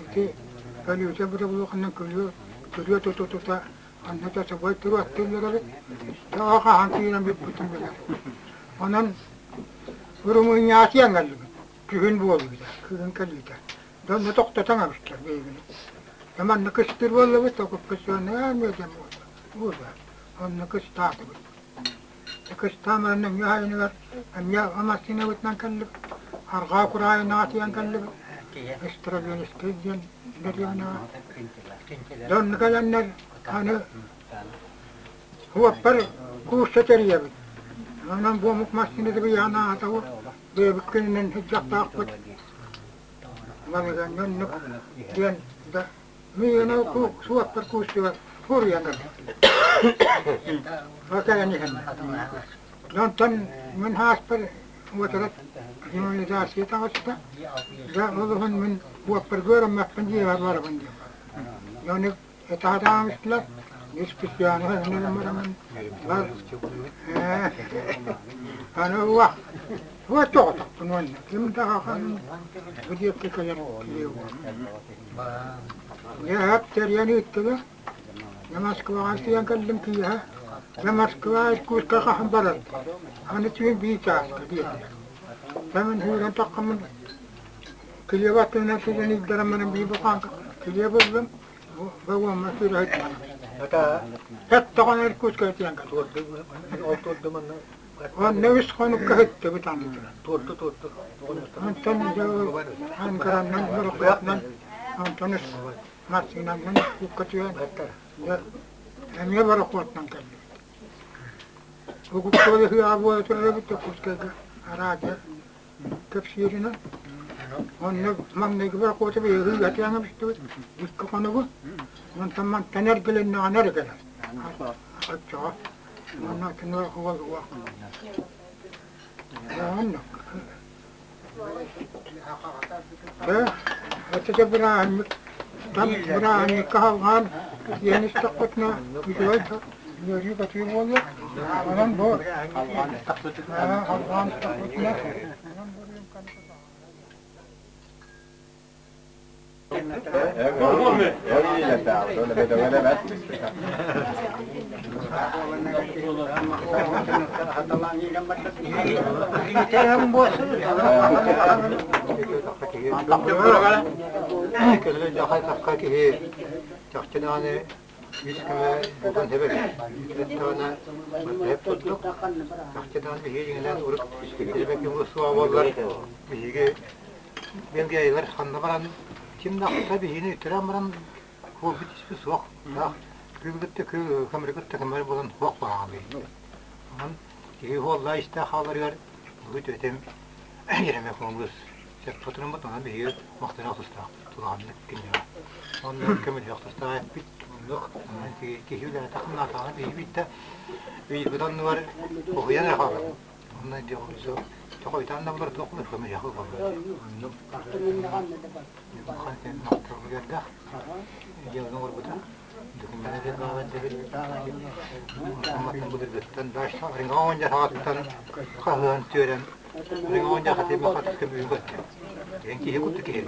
ити өлүүтэ бырабылыахынан күлүү. Күрүө тута-тута онно часовой туруоттууллар эбит. Тоҕо хаһан киирэн бүппүтүн билэр. Онон Румынияҕа кэллибит. Күһүн буолбута, күһүн кэлиитэ. Дьонно тохтотон эбиттэр биһигини. Дьэ манна кыстыыр буоллубут, оккупационнай армия диэн буолла. Онно кыстаатыбыт. Кыстаан баран нөҥүө айаныгар эмиэ массыынабытынан кэллибит. Арҕаа Кураайынаҕа тиийэн кэллибит. Стравинскай диэн дэриэбинэҕэ. Дьэ онно кэлэннэр аны уоппар куурса тэрийэбит. Онон бу омук массыыната быйаан аата бэйэбит күнүнэн сылдьахтаахпыт. Балыганньа оннук диэн да миигин суоппар куустугар суруйан кэлэн иһэн. Онтон мин ааспар уотарат демобилизация таҕыста. Дьэ ол иһин мин уоппарга үөрэммэппин дьиэбэр барабын диэн. Дьону этаатаабыстылар, специально барамын бар. Аны уах уа тоҕотохпун уонна ким даҕахан бу диэки кэлэр киһи Дьэ тэрийэн ыыттылар. Дьэ Москваҕа тиийэн кэллим киэһэ. Дьэ Москва Иркутска хаһан барар? Аны түүн биир чааска диэтилэр. Дьэ мин сүүрэн таххаммын килиэп аттынан сылдьан илдэрэн баран биир бухааҥка килиэп ыллым. Бу уонна сүүрэ Сэттэҕинэ Иркутскай тиийэн кэллим. Онно үс хонукка сыттыбыт аны туран. Онтон дьэ Анкаранан, Борохуотунан, онтон массыынанан Иркутска түһэн, дьэ эмиэ борохуотунан кэллибит. Угуттуола ыһыаҕа буола турар эбит Дьокуускайга араадьыйа кэпсииринэн. Онно маҥнайгы борохуоту биһиги ыһыаҕа эбиттибит икки хонугу. Онтон мантан эргилиннэҕинэ эрэ кэлэр. Оччоҕо Манна кинилэр уол уох. Оннук. Дьэ, өссө бырааһынньык там бырааһынньыкка халҕаан диэн истэххитинэ үчүгэй да үөрүү-көтүү буолуо. Онон бу халҕаан истэхпитинэ онон бу рюмканы Киһи чахчы даҕаны үс көмө буолан сөбө курдук чахчы даҕаны биһиги дьиҥинэн урут буоллар биһиги Белгиялар ханна баран ким да ахта биһини үтүрэн баран буолбут испит суох. Күлгүттэ күл, көмөргүттэ көмөр буолан суох баҕаҕын. Онон киһи уолла истэ хааларыгар бүгүт өтөм ереме хоңгус. Сөп онон биһиги махтана тустаах тулааннык кинигэ. Онно көмөлөөх тустаах эппит. Оннук киһи үлэһэ тахымнаатаҕына биһи биттэ үйбүт оннугар уһуйан эрэ хаалар. Онно тоҕо да булар туох булар көмөлөөх оннук дьыаланы оҥорбута хаһыан түөрэн киһи куту киһи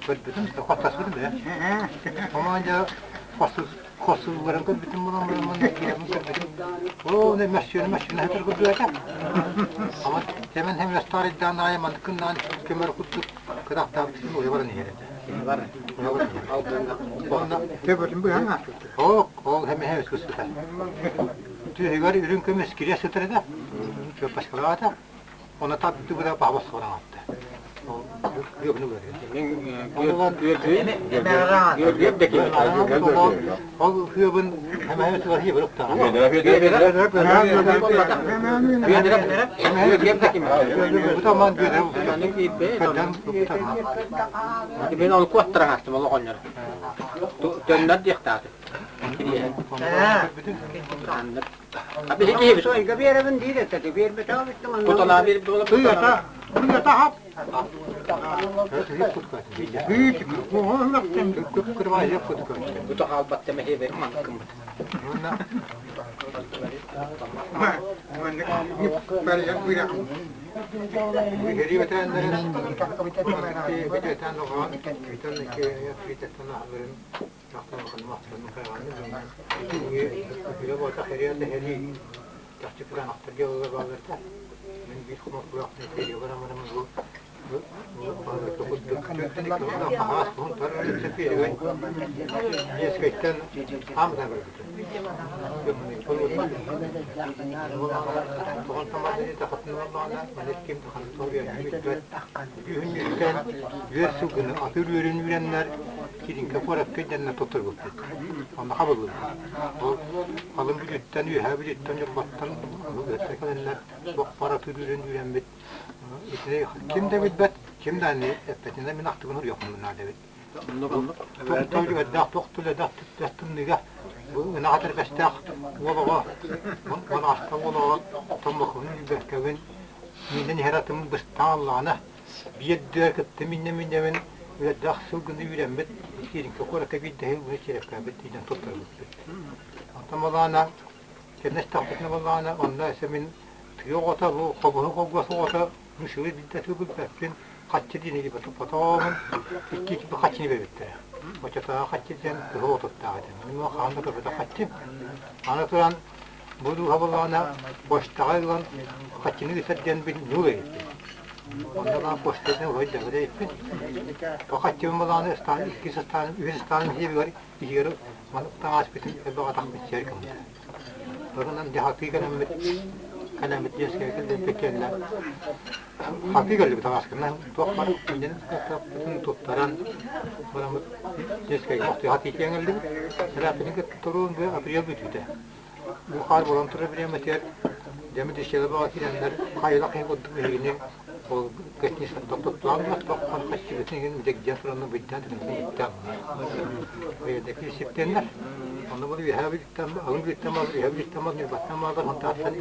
Көрбүтүм, хаттаспытым бээ. Онон дьэ хостуулларын көрбүтүм булан көрбүтүм. Оо, не мәссүөнэ мәссүөнэ хэтэр курдук этэ. Ама темен hem старыйдаан аайы маныккыннаан көмөр курдук кытахтаабытын уйа баран иһэр этэ. Төбөтүн быһан ааспыттар. Ол, ол hem hem кыспыта. Түһүгэр үрүҥ көмүс кириэ сытар этэ. Чөппаскалаата. Оны тардыбыта баҕа босхолоҥотто. Ол хыабын хэмэһэ сылаһыы барыктаах. Мен ол куоттараҥастым ол оҕонньор. Төннөр диэхтааты. Сойга биэрэбин диир этэ, биэрбэтэҕэ бүттүм онно. Куталаа биэрбит буола Туйата, туйата хап. Бута хаалбат темэһи бер манкыммыт. Маннык барыйан быраҕым. Сэрии бэтэрээннэрин бэтэрээн оҕоон бүтэн икки аһыларын Чахчы кытаанахтар дьыалалар бааллар да, мин биир хомолтолоох Үөр сылгыны атыыр үөрүн үүрэннэр Кириҥкэ куоракка дьэннэ туттарбыппыт. Онно хабыллыбыт. Ол халыҥ бүлүүттэн, үөһээ бүлүүттэн, Ньурбаттан ыһыахтар кэлэннэр бохпор атыыр үүрэн үүрэммит. Итини ким да билбэт, ким да аны эппэтинэ мин ахтыбын уруйуохпун наада эбит. Туох туох тулэдээх түптээх тымныыга бу ынах этэрбэстээх уол оҕо, манаста уол оҕо томмокуһун билбэккэбин миинэн иһэр атым быстаан аллаҕына Биирдэ кытта минньэ-минньэбин үөрдээх сылгыны үүрэммит, Кириҥкэ куоракка биирдэһи уһун чирэпкээбит диэн туттарбыппыт. Онтон буоллаҕына, кэннэ истэхпитинэ буоллаҕына, онно өссө мин тыа оҕото, бу хобуһу холбуос оҕото, мышылы биирдэ тыы билбэппин, хаччы диэн илиибэ туппатоҕум, икки киһи хаччыны биэрбиттэрэ. Оччотооҕу хаччы диэн кыһыл отуттаах этим. Мин хаһан да көрбөтөх хаччым. Аны туран, бу дууһа буоллаҕына, почтаҕа ылан хаччыны ыытар диэн мин ньуул эбиппин. Онно баар почтаны уһуйдабыт эбиппин. Хаччыбын буоллаҕына ыстаан иккис ыстаан үһүс ыстааным иһигэр иһигэр маннык таҥаспытын элбэх атахпыт сиэр гыммыта. Онон дьэ хатыы кэлэммит кэлэммит дьиэскэ кэлбиппит кэллэ. Хатыы кэллибит таҥаскынан туох баар иннин туттаран бараммыт дьиэскэгэ охтуйа хатыы киэн кэллибит. Сэрээппитин кытта туруун бу апрель бүтүүтэ. Бу хаар буолан турар бириэмэтигэр дьэмит ищелэ бөҕө киирэннэр хайылах киһи курдук биһигини ол гостиницаттан тохтоттулаан тохтон хаччыбытын иһин дьэгдьиэн туранна быйдаан түгэнтэн иттэ Бэйэдэки сиптэннэр. Онно бұл үөһээ бүттэн, алын бүттэн баар, үөһээ бүттэн баар, Ньурбаттан баалар, Хонтааттан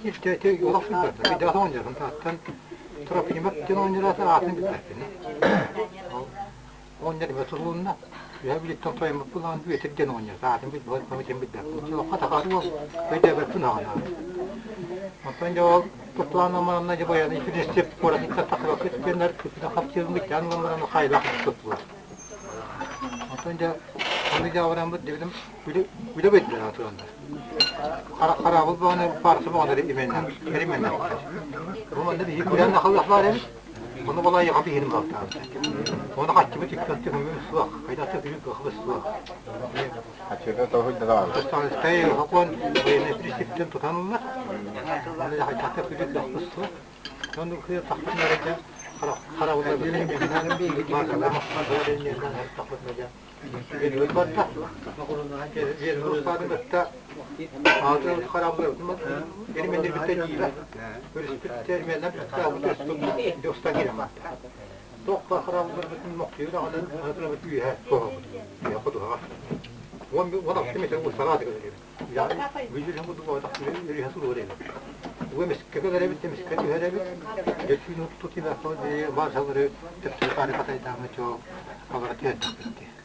ити олох сылдьар. Бидэҕэ оҕонньор Хонтааттан Трофимов диэн оҕонньор аатын билбэппин. Оҕонньор эмиэ тутулунна. Үөһээ Бүлүүттэн тойоммут булаан Бүөтүр диэн оҕонньор аатын билбэт билбэппин. Олоххо тахаар уол өйдөөбөппүн аҕанаан. Онтон дьэ ол туттулаан амаранна дьэ баяны филистип куоратыттан тахсыбаккыт диэннэр күппүтэ хапчыгын быттаан ылан баран хайылаах туттулар. Онтон дьэ ону дьаабыраммыт дебитим үлэ бэйдилэр атыганнар. Хараабыл баҕаны парса баҕаны именнэн эрименнэн. Бу манна биһи күрэн ахаллах баар эбит. Ону балайыга биһиним балтаабыт. Ону хаччыбыт икки көмүс суох, хайдах күнү кыахыбыс суох. Хаччыта тоһуйда даҕаны. Станскай сокуон военный принциптен тутаныллар. Аны хайдах күнү кыахыбыс суох. Ону кыа тахпыт нарыдьа харабылла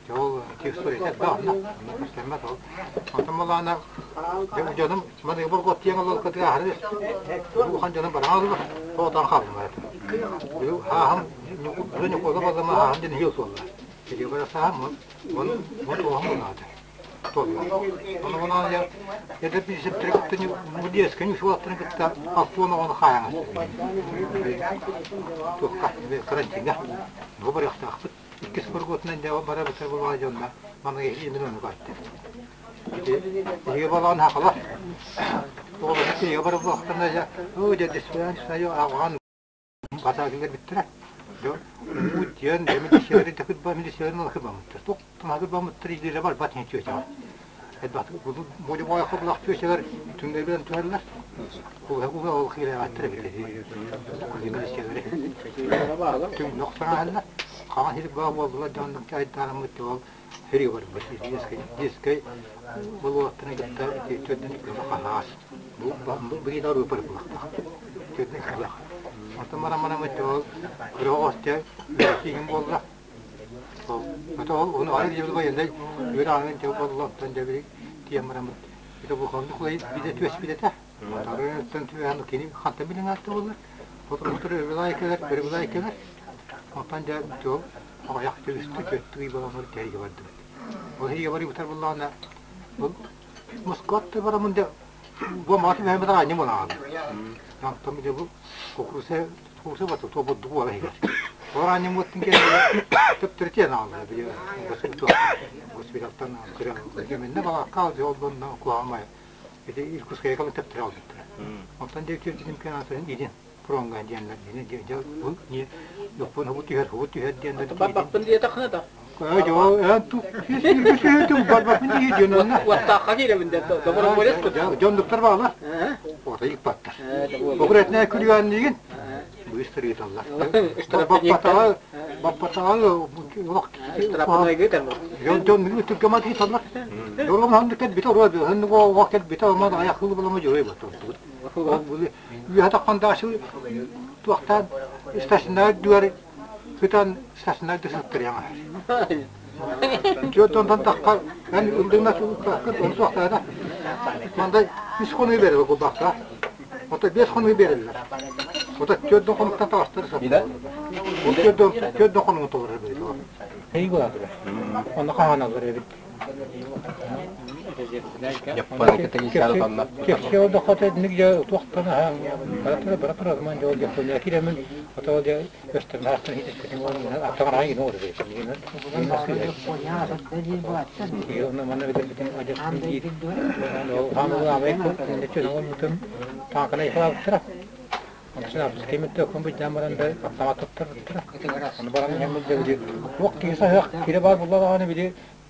Ол текстур да көстөммөт ол. Онтон малаана дьонум маны бургот тиэҥ ололкатыга аһары улахан дьонум бараҥалылар тоотон хаалдым ааһым ньукуола баллама ааһым дин хил суолла. Кириэбэр саһам он он оһом унаата. Толла. Оны онан я эдер бисеп кытта мудиэскэн үсуаттарын кытта алтуон оҕону хаайаҥас. Туохха карантиҥҥа. Бу барыахтаахпыт. Иккис бургутунан дьэ бара бытар булаа дьонно маны иһин ону кайтты. Иһиге балаан хакала. Оҕолору киһиге бара буохтана дьэ, оо дьэ дисбээн сайо аҕаан батаакылар бүттүрэ. Дьэ уу диэн дьэ милициялары такыт ба милицияларын алакы бамыттар. Туох тамагы бамыттар илиилэ бар бат нечүөтэ. Модьу булах түөсэлэр түҥнэрбинэн түһэллэр. Кулуһа ол хирэҕэттэр эбит. Түҥнөх саҥаһаллар. Хаҥа сирик баа буоллулар дьоннук айдаараммыт ол сири барбыт. Дискэй болуоттарын кытта төрдүн иккилэ хаһаас. Бу бу даруу бар булахтаах. Төрдүн иккилэ. Онтон баран ол кыра оҕостя киигин буолла. Ол ону ары диэбит байындай үөр аанын дьэ болла оттон дьэ били тиийэн бараммыт. Ити бу ханнык биде түөспүт этэ. Тарыттан түөһэн кини хантан билин аатта буолар. Отур өрбүлай кэлэр, өрбүлай кэлэр. Онтон дьэ туол аҕыйах түстү төттү баламыр тэйгэ бардыбыт. Ол иһигэ барыбытар буллаҕына бұл Москватта барамын да бу мааты бэһэн батар анньым буолаҕын. Онтон бile бу кукуруса кукуруса бата то бурду буола иһигэр. Олор анньым буоттун кэлэ төптөрү тиэн аалла бile госпитальтан кыра балаакка алды олбонна куһаҕамай ити Иркутскайга кэлэн төптөрү албыттара. Онтон диэки кэн атын идин фронга диэннэр бу не юппун хубут түһэр хубут түһэр диэннэр Барбаппын диэтэххинэ да. Уоттаахха киирэбин да доброволец Дьоннуктар баалар. Ото икпаттар. Окуретне күлүгәннигин быстро ыыталлар. Баппатаҕа баппатаҕа олох дьон дьон түргэмат ыыталлар. Дором ханнык кэлбитэ оруо ханнык оҕо кэлбитэ оман аяқ хылы буламы журой батыр. Үөһэ таххан дашы туохтаан стационар дүөр сытан стационар да сыттырыаҥа. Түөрт тахха эн ылдыҥна он суохтаата. Мандай үс хонуу берер кулбахта. Ото бес хонуу береллер. Ото түөрт хонуктан таҕыстар сап. Ол түөрт хонугу толорор били. Эй буолатыга. Онно хаһаналар эбит.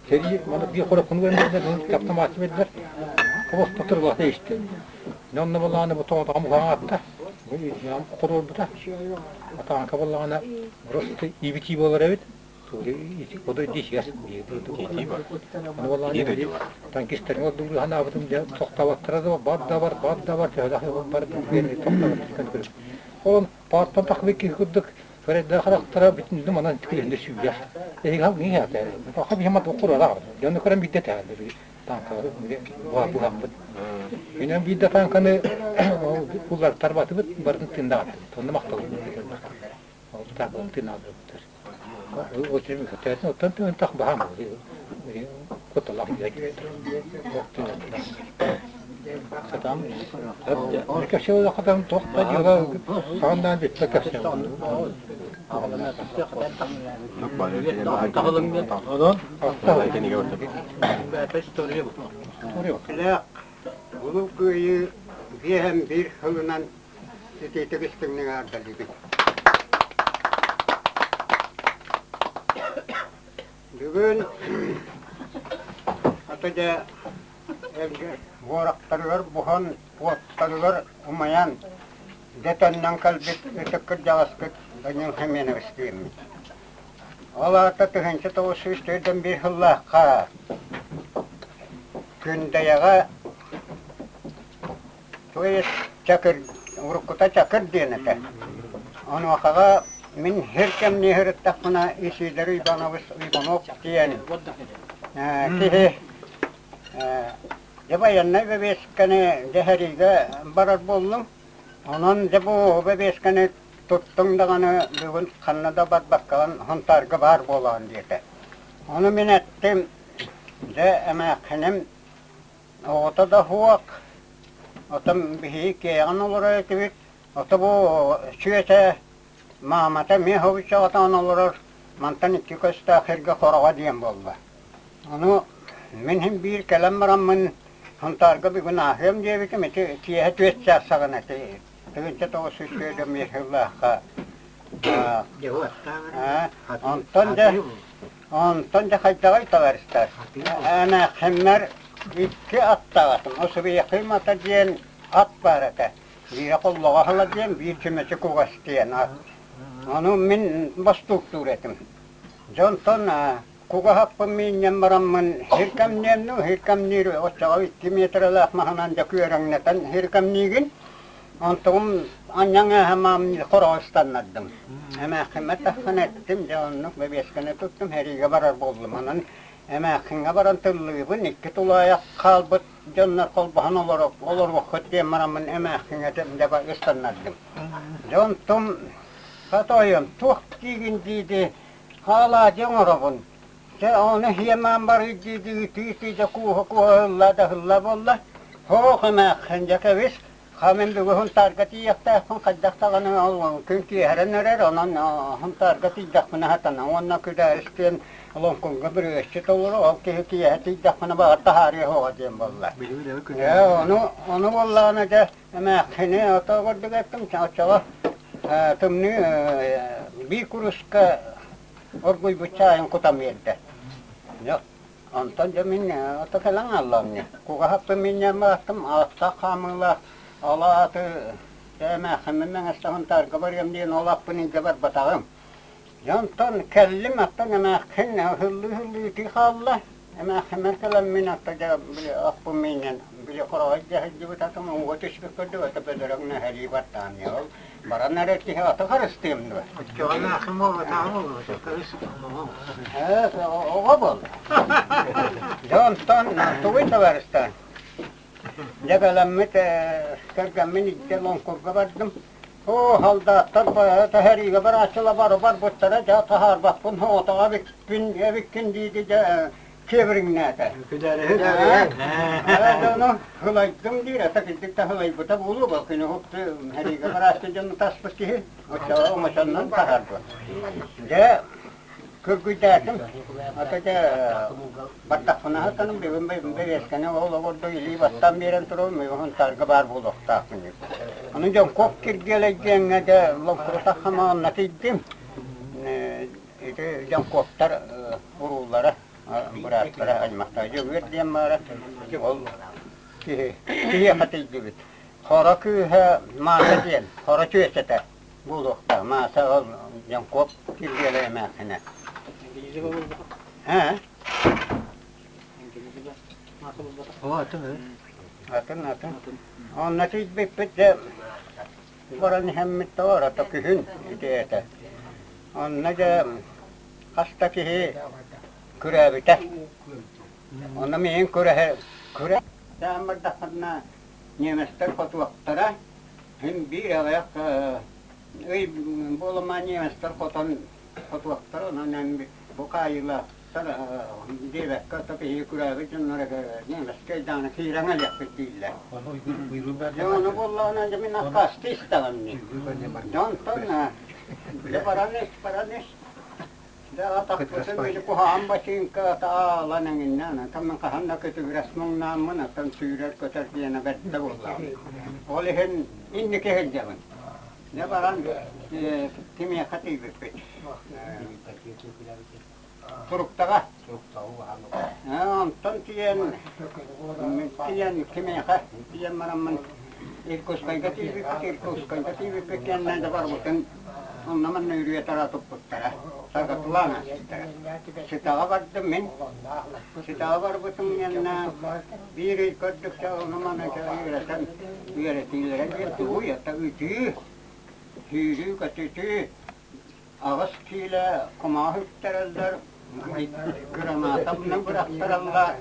Сэрии маннык биир хороккуну көрбүттэр, таптамааччы биллэр. Хобос тутур исти. Онно буллаҕына бу тоҕотоҕом уһаҥаатта. Хоруорбута. Атааҥка буллаҕына просто ибитии буолар эбит. Оду дисиэс Ону буллаҕына танкистарыҥ ордук ханаабытым дьэ тохтоботтора да бар да бар, бар да бар, төһөлөөх бар тохтоботтор. Ол паартан тахлы киһи курдук Фредда харахтара бүтүннүү манан түгэнде сүүрэр. Эһиги ниһэ Баха биһима токур Дьону көрөн биирдэ тэһэллэр танканы буһаммыт. Инэн биирдэ танканы улар тарбатыбыт барын тындааттыбыт. Онно махталбыт. Ол танканы тынаабыттар. Очерми хөтөтүн оттон тыын тах баһам. Куталах Сатам. Кэпсэл хатам тохта дьыла хааннаан бүттэ кэпсэл. Улуу Кыайыы биэһэн биир сылынан итиитик истиҥник аардалыыбын. Бүгүн ата дьэ Буорахтарыгар буһан, уоттарыгар умайан, дьэ төннөн кэлбит ытык кырдьаҕаскыт Данил Семенович диэммит. Ол аата 1941 сыллаахха Күндэйэҕэ то есть Чакыр, уруккута Чакыр диэн этэ. Онуохаҕа мин сир кэмнии сырыттахпына Исидор Иванович Иванов диэн киһи Дьэ байыаннай бэбиэскэни дэһэриигэ барар буоллум. Онон дьэ бу бэбиэскэни туттуҥ даҕаны бүгүн ханна да барбаккаҕын Сунтаарга баар буолаҕын диэтэ. Ону мин эттим, дьэ эмээххиним оҕото да суох, отон биһиги киэҕин олорор этибит, ото бу сүөтэ маамата эмиэ хобуччаҕатаан олорор, мантан икки көстөөх сиргэ хороҕо диэн буолла. Ону мин иһин биир кэлэн бараммын Сунтаарга бүгүн ааһыам диэбитим, ити киэһэ түөрт чаас саҕана ити 1945 сыллаахха онтон дьэ онтон дьэ хайдаҕый товарищтар эмээхсиммэр икки аттаах атым Осубиякым ата диэн ат баар этэ биирэ холлоҕо аһыла диэн биир чүмэчи кугас диэн ат ону мин бостууктуур этим дьэ онтон Кугаһаппын миинньэн бараммын һиркэмниэм дуу, һиркэмниир оччоҕо икки миэтэрэлээх маһынан дьэ күөрэҥнэтэн һиркэмниигин. Онтугум анньаҥ ээһэмаам хороҕо ыстаннардым. Эмээххиммэр тахсан эттим, дьэ оннук бэбиэскэни туттум, сэриигэ барар буоллум. Онон эмээххиҥҥэ баран тыллыыбын, икки тулаайах хаалбыт. дьоннор холбоһон олоруоххут диэн бараммын эмээхсиҥҥэ дьаба ыстаннардым. Дьонтум хата туох диигин дии-дии хаалаадьы оҥоробун. Дьэ ону сиэмээн барыы дии-дии ытыы-ытыы дьэ кууһа-кууһа ылла да ылла буолла. Һоох эмээхсин дьэ кэбис, Ха мин бүгүн Һунтаарга тиийиэхтээхпин, хайдах даҕаны ол күн киэһэрэн эрэр, онон Һунтаарга тиийдэхпинэ сатана уонна күдээрис диэн Лоҥкунга бүрүөсчүт олорор, ол киһи киэһэ тиийдэхпинэ баҕар таһаарыа суоҕа диэн буолла. Дьэ, ону ону буоллаҕына дьэ эмээхсини ото курдук эттим, оччоҕо тымныы биир куруска оргуйбут чаайын кутан биэрдэ. Дьэ, Онтон дьэ мин ото кэлэн хааллаҕым Кугаһаппын минньээн бааттым, ааттаах хаамыылаах ол ааты эмээхсиммин Мэҥэстэҕин таарга барыам диэн ол аппын илдьэ барбатаҕым. Дьэ онтон кэллим, оттон эмээхсин ыһыллыы-ыһыллыы итии хаалла. Эмээхсиммэр кэлэммин ото дьэ били аппын миинньэн били хороҕой дьэ сылдьыбыт атым ууга түспүт курдук ото бөдөрөҥ нэһэрии баттаан ол баран эрэр киһи аты харыстыам дуо? Оччоҕо эмээхсин буолбатаҕа буолуо, кырыс Оҕо буол. Дьэ онтон тугуй табаарыстаан? Дьэ кэлэммит кэргэммин илдьэ Лоҥкурга бардым. Оо, халдааттар тэһэриигэ барааччыла бары барбыттара, дьэ таһаарбаппын, оҕотоҕо эбикпин, эбиккин дииди дьэ киэбириҥнээтэ. Дьону хылайдым диир, ата кырдьык да хылайбыта буолуо, бу күнү сэриигэ барааччы дьону таспыт киһи, оччоҕо оҥочоннон таһаарбыт. Дьэ, Күргүйдээтим, ата дьэ бардахпына сатаным, бүгүн бэбиэскэни ол обурду илии баттаан биэрэн турабын, миигин Һунтаарга баар буолуохтаахпын диэн. Ону дьон куоп киргиэлэй диэҥҥэ дьэ лоҥкурутаххына онно тиийдим. Ити дьон куоптар уруулара, бырааттара, аймахтара Дьөгүөр диэн баара, ол киһи киһиэхэ тиийдибит. Хоро кыыһа Мааса диэн, хоро чүөчэтэ. Буолуохтаах. Мааса ол Дьоҥкуоп киргиэлэй эмээхсинэ. Ээ? Атын, атын. Онно тиийбиппит дьэ баран иһэммит тоҕо ото күһүн ити этэ. Онно дьэ хас да киһи күрээбитэ. Онно миигин күрэһэ күрэ бардахпына немецтэр хотуохтара Мин биир аҕыйах ый буолумаан немецтэр хотон хотуохтар, онон эн бу хаайыылаахтар диэбэккэ, ото биһиги күрээбит дьоннор немецкэй даҕаны киирэн элиэхпит дииллэр. Дьэ ону буоллаҕына дьэ мин аккаастыы истэҕим дии. Дьэ онтон дьэ баран ис, баран ис. Дьэ атахпытын били куһаҕан бачыыҥка таалан эҥиннээн, онтон мин хаһан да көтүгүрэс муҥнааммын, оттон сүүрэр-көтөр диэнэ бэрдэ буоллаҕым. Ол иһин инники сылдьабын. Дьэ баран кимиэхэ тиийбиппит? Туруктаҕа. Онтон тиийэн, тиийэн кимиэхэ тиийэн бараммын Иркутскайга тиийбиппит, Иркутскайга тиийбиппит кэннэ да барбытын онно манна үрүйэ тара туппуттара, саргатылаан ааспыттара. Сытаҕа бардым мин, сытаҕа барбытым гэннэ биир ый көрдүкчэ ону-маны үөрэтэн, үөрэтиилэрэ диэн тугуй, это ытыы, сүүрүү-көтүтүү, 8 киилэ кумаах үктэрэллэр, граната бырахтараллар.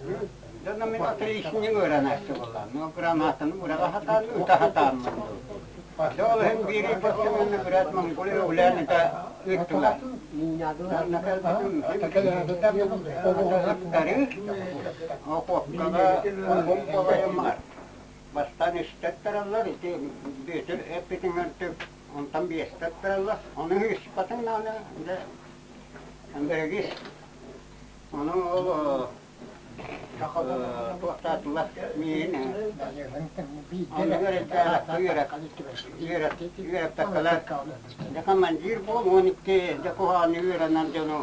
Дьоно мин отличник үөрэнээччи буоллаҕым. Но гранатаны быраҕа сатаан, ыта сатааммын дуу. Дьэ ол иһин биир ый бастыҥын бүрээт Монголия үлээн ыта ыыттылар. Манна кэлбитим ыттарыы, окуопкаҕа бомбалайым бастаан үстэттэрэллэр, ити Бүөтүр эппитиҥэр онтон биэстэттэрэллэр. Ону ыыспатыҥ даҕаны дьэ бэрэгис. Ону ол туохтаатылар миин үөрэппэккэлэр дьэ командир буол 12 дьэ куһаҕаны үөрэнэн дьону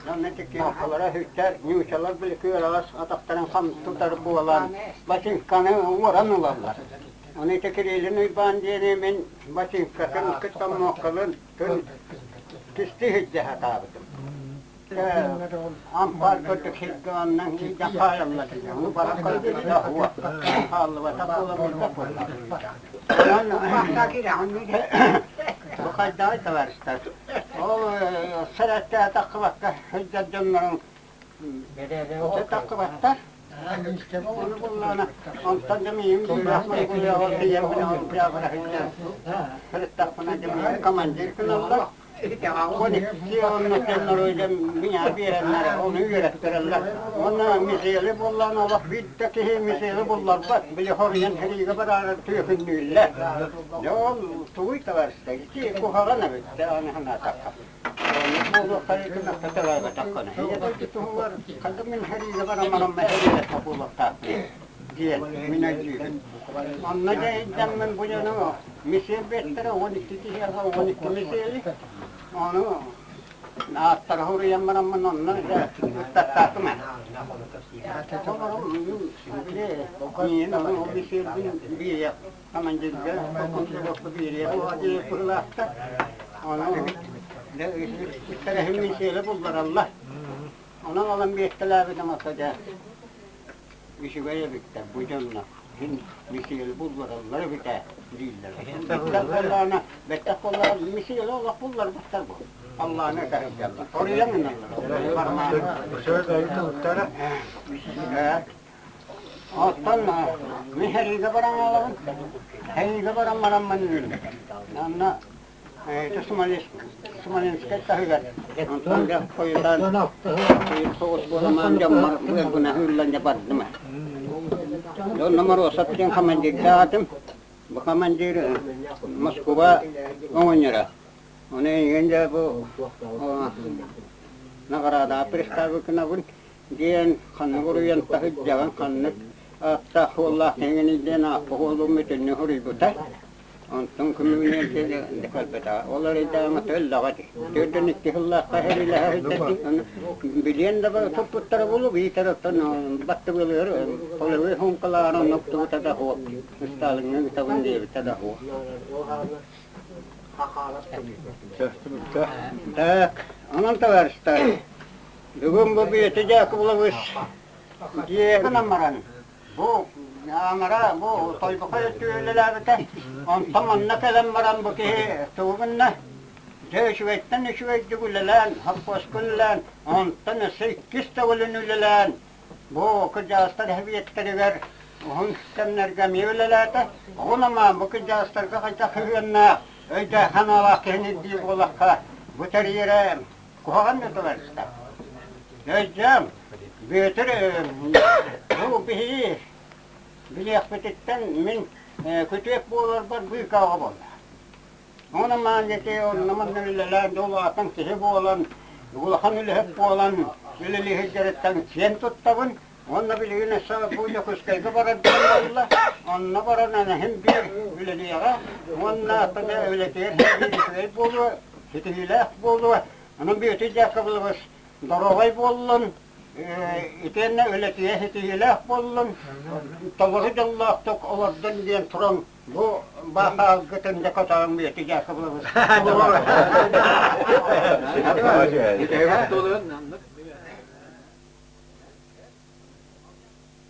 дьонно тиккиалара сүттэр ньуучалар били кыараҕас атахтарын хам тутар буолан бачыҥканы уоран ылаллар. Ону ити Кириллин Уйбаан диэни мин бачыҥкатын кытта муоккалын тын кистии сылдьа сатаабытым. Ампаар көрдүк сиргэ оннан илдьэ хаалаллар дии. Баран хааллыбатах Бу хайдаҕый товарищтар? Ол сэрэттэ таххыбакка сылдьар дьоннорун таххыбаттар. Ону буллаана, онтон да миигин быыраах Монгуляҕа тиийэммин дьаабыра сылдьан сырыттахпына дьэ миигин командир гыналлар. 12 онно дьоннору меня биэрэннэр ону үөрэттэрэллэр. Уонна мисели буллаан олох биир да киһи мисели булларбат. Били хоруйан сэриигэ бараары түөкүннүүллэр. Дьэ ол тугуй товарищтар, ити куһаҕан эбит аны санаатахха. Диэн мин өйдүүбүн. Онно дьэ илдьэммин бу дьону мисиэл биэртэрэ 12 киһиэхэ 12 мисиэли. Ону ааттара суруйан бараммын онно дьэ ыттаттаатым ээ. Миин ону ол мисиэлбин биэриэх командирга комсомолка биэриэх быһыылаахтар. Ону үттэрэһин мисиэлэ буллараллар. Онон ылан биэртэлээбитим ата дьэ үчүгэй эбиттэр бу дьонно син мисиэли буллараллар эбит ээ дииллэр. Бэттэх буоллаҕына бэттэх буоллаҕына мисиэли олох булларбаттар бу. Аллааны ыта сылдьаллар. Хоруйан гыналлар. Бармааны. Оттон мин сэриигэ баран аалабын. Сэриигэ баран бараммын онно это Смоленскай таһыгар онтон дьэ хойутаан соҕус буоламаан дьоммор быарбына ыыллан дьэ бардым. Онно Морозов диэн командирдаатым. Бу командир Москва оҥонньоро. Ону эйигин дьэ бу наградаҕа приставы гынабын диэн ханнык уруйан таһырдьаҕын ханнык ааттаах суоллаах киһигиний диэн ааппа уолум итинник суруйбута. Онтон көмүгүнэн кэлбэтэҕэ. Ол эрэйдээҕиҥ өллөҕө ити. 42 сыллаахха сэриилэһэ сылдьар билиэн да туппуттара буолуо, биитэр оттон баттыбыалыгар полевой суумкалааҕар онно уктубута да суох. Сталиҥҥа ыытабын диэбитэ да суох. Так, онон товарищтар, бүгүн бу Бүөтү Дьаакыбылабыс дьиэ гынан баран, бу анара бу Тойбохой өттүгэр үлэлээбитэ. Онтон манна кэлэн баран бу киһи тугу гынна? Дьэ үчүгэйтэн үчүгэйдик үлэлээн, совхозка үлэлээн, онтон өссө иккис төгүлүн үлэлээн, Бу кырдьаҕастар эбиэттэригэр уһун кэмнэргэ эмиэ үлэлээтэ. Оҕун-амаан бу кырдьаҕастарга хайдах сыһыаннаах, өйдөөх-санаалаах киһини ирдиир буоллахха, бу тэрийэрэ куһаҕан да тыларыста. Өйдөөҥ, Бүөтүр бу биһиги билиэхпититтэн мин күтүөт буоларбар быыкааҕа буолла. Ону-маан ити онно-манна үлэлээн улаатан киһи буолан, улахан үлэһит буолан үлэлииһирдэриттэн киэн туттабын. Уонна билигин өссө бу Дьокуускайга барар диэн буолла. Онно баран эһим биир үлэлиэҕэ уонна аттана үлэтигэр син биир үчүгэй буолуо, ситиһиилээх буолуо. Онон Бүөтүр Дьаакыбылабыс доруобай буоллун, итиэннэ үлэтигэр ситиһиилээх буоллун, толору дьоллоохтук олордун диэн туран Бу баахаалгытын да көтөҕөн Бүөтү Дьаакыбылабыс.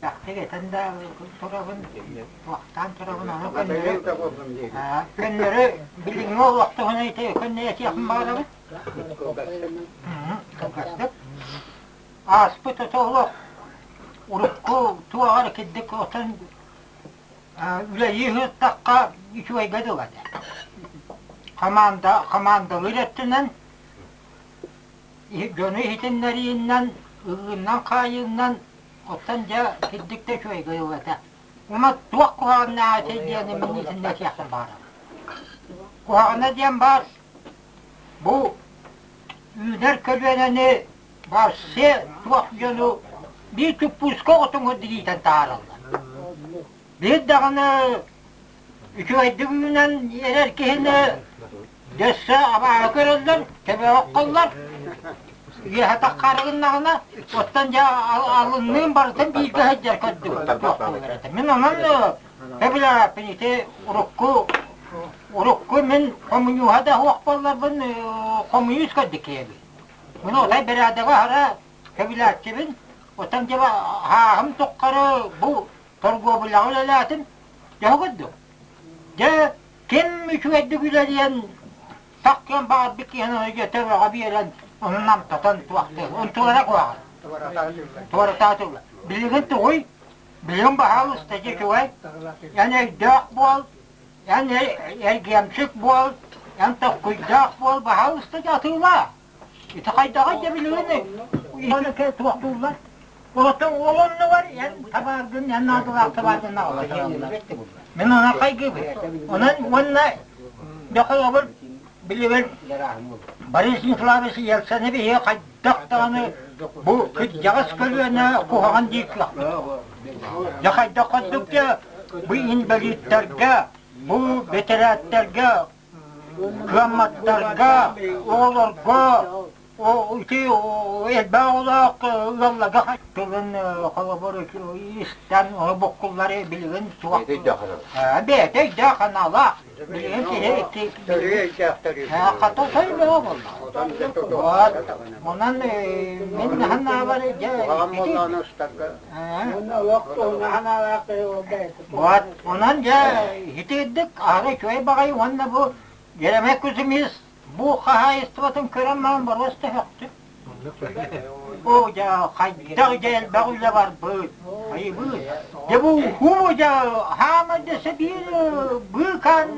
Тахсык этэн да турабын, туохтаан турабын, ону көннөрү, көннөрү билиҥҥи олохтоһун ити көннөрү этиэхпин баҕарабын. Кылгастык. Ааспыт ото олох урукку туоҕар кирдик отон Үлэлии сырыттахха үчүгэйгэ дылы этэ. Хамаанда хамаандалыыр өттүнэн дьону иһитиннэриинэн, ыллыынан-хаайыынан оттон дьэ кирдик да үчүгэйгэ дылы этэ. Уонна туох куһаҕаннаах этэй диэни мин итиннэ этиэхпин баҕарабын. Куһаҕана диэн баар, бу үүнэр көлүөнэни вообще туох дьону биир чуппууска оҕотун курдук иитэн таһаараллар. Биир даҕаны үчүгэйдик үүнэн эрэр киһини дөссө абааһы көрөллөр, төбөҕө үөһэ таххаары гыннаҕына, оттон дьэ алынныын барытын бииргэ сылдьар көрдүк туох Мин онон сөбүлээбэппин ити урукку урукку мин хомуньууһа да суох буолларбын хомуньуус көрдүк киһибин. Мин отой бэрээдэги аһара сөбүлээччибин. Оттон дьэ ааһым туххары бу торговляҕа үлэлээтим. Төһө курдук? Дьэ, ким үчүгэйдик үлэлиэн сахкыан баҕарбыт киһини дьэ төбөҕө биэрэн, ону намтатан туохтуур. Онтулара куһаҕан. Туоратаатыллар. Билигин тугуй? Билигин баһаалыста дьэ үчүгэй. Эн өйдөөх буол, эн эргиэмсик буол, эн толкуйдаах буол, баһаалыста дьэ атыылаа. Ити хайдаҕый дьэ билигин туохтууллар? Олортон ол оннугар эн табааргын, эн наадалаах табааргын аҕалар. Мин онон хайгыыбын. Онон уонна дьэ билигин Борис Николаевич Ельцини биһиги хайдах даҕаны бу кырдьаҕас көлүөнэ куһаҕан диир кыахпыт. Дьэ хайдах курдук дьэ бу инбэлииттэргэ, бу бэтэрээттэргэ, кыамматтарга, оҕолорго ити элбэх оҕолоох ыалларга тылын холобур истэн буккуллары билигин суох. Бэйэтэ өйдөөх аналаах. Билигин киһи хата сойбоҕо буолла. Онон мин ханаабар дьэ Вот онон дьэ итирдик аһара үчүгэй баҕайы уонна бу Еремей Кузьмич бу хаһаайыстыбатын көрөн баран боруоста сөхтүм. Оо дьэ хайдах дьэ элбэх үлэ барбыт, айыбыт. Дьэ бу уһуу дьэ хаама дьэ биир быыкаан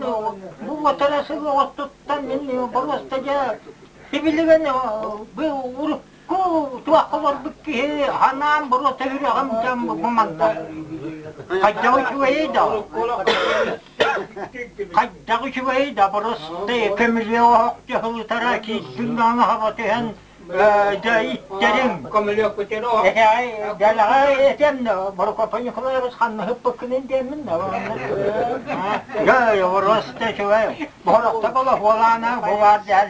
бу отара сыл оҕоттуттан мин боруоста дьэ сибилигин бу урукку туохха олорбут киһи ханаан боруоста үрэҕим дьэ бу манна. Хайдах үчүгэйий да. Хайдах үчүгэй да просто көмүлүө оһох дьаһылытара киирдиҥ даҕаны хаба түһэн дьэ иттэриҥ дэлэҕэ этэн Прокопий Николаевич ханна ыппыккынын диэммин дьэ просто үчүгэй борохто болоһуолаана бу баар дьэ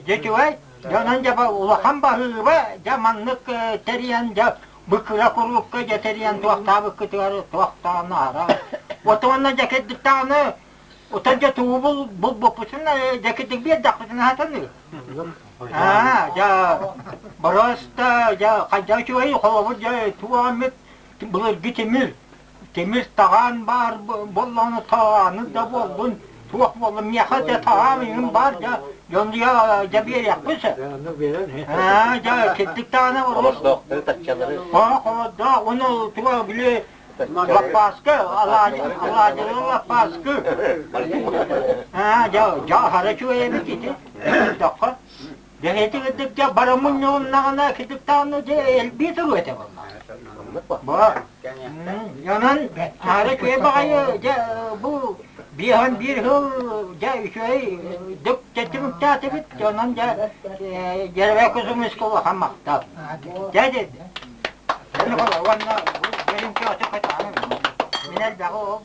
дьэ үчүгэй дьонон дьэ улахан баһыыба дьэ маннык тэрийэн дьэ Бу кыра куруукка дьэ тэрийэн туохтаабыккытыгар туохтаан аһара. Отуонна дьэ кирдиктаҕына утан дьэ тугу булбуппутун дьэ кирдик биэрдэхпитин аһатаныы. Аа, дьэ просто дьэ хайдах үчүгэй холобур дьэ туох эмит былыргы тимир тимир таҕаан баар буоллаҕына таҕааны да буоллун туох буоллун миэхэ да таҕаам иҥин баар дьэ дьон дьэ биэриэхпин сөп аа дьэ кирдик даҕаны Холордоохтору таччалары аа холордоох уну туга били лаппааскы алаадьылы лаппааскы аа дьэ дьэ аһара үчүгэй эбит ити доххо дьэ ити кырдык дьэ бары мунньулуннаҕына кирдик даҕаны дьэ элбии туруо этэ буоллаҕа Онон аара үчүгэй баҕайы дьэ бу биэһэн биир сыл дьэ үчүгэй дык түмүктээтибит онон дьэ Дьэрбэ Кузьмичка улахан махтал. Дьэ деді. Уонна Мин элбэҕи ол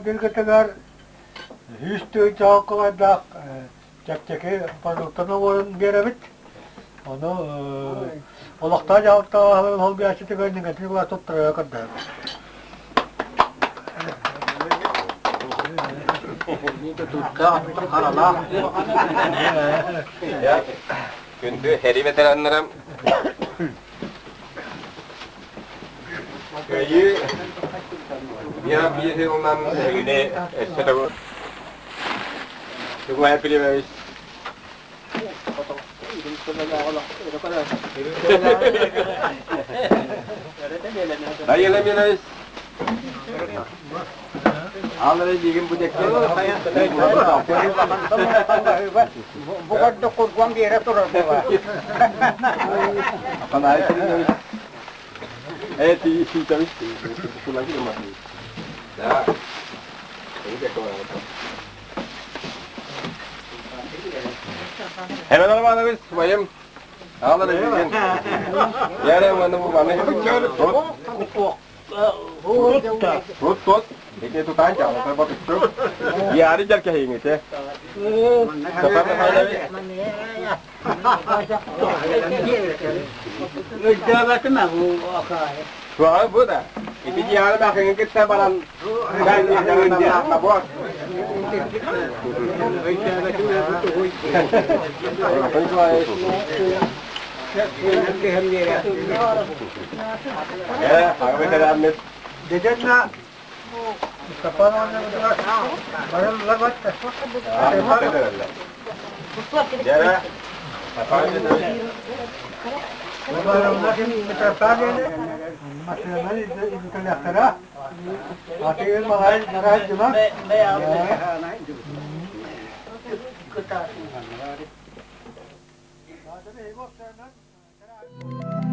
Билгитигэр 100 чаҕылкалардаах чэпчэки продуктаны оҥорон биэрэбит. Ону олохтоох дьаһалтаҕа холбуйааччытыгар негатив туттарара көрдөһөбүт. Күндү сэрии ветераннарым, Кыайыы биир сылынан эһигини өссө төгүл Николай Пилимович Данила Милович Аалары диигин бу декке Бу курдук кургуон биэрэ турар буолар. Афанасий Кириллович Эти сиитабит Да. Hemen Иванович, своим Аалары диигин. Яре уонна бу маны. Тут тут. Ити тутаан чаалата ботуччу. Яары дьэркэһииҥите. Сапар Михайлович. Өйдөөбөтүм бу акаайы. Суоҕа бу да. Ити дьиэҕэ баахыҥы кытта баран Деденна Степан Иванович барыллар. Thank you.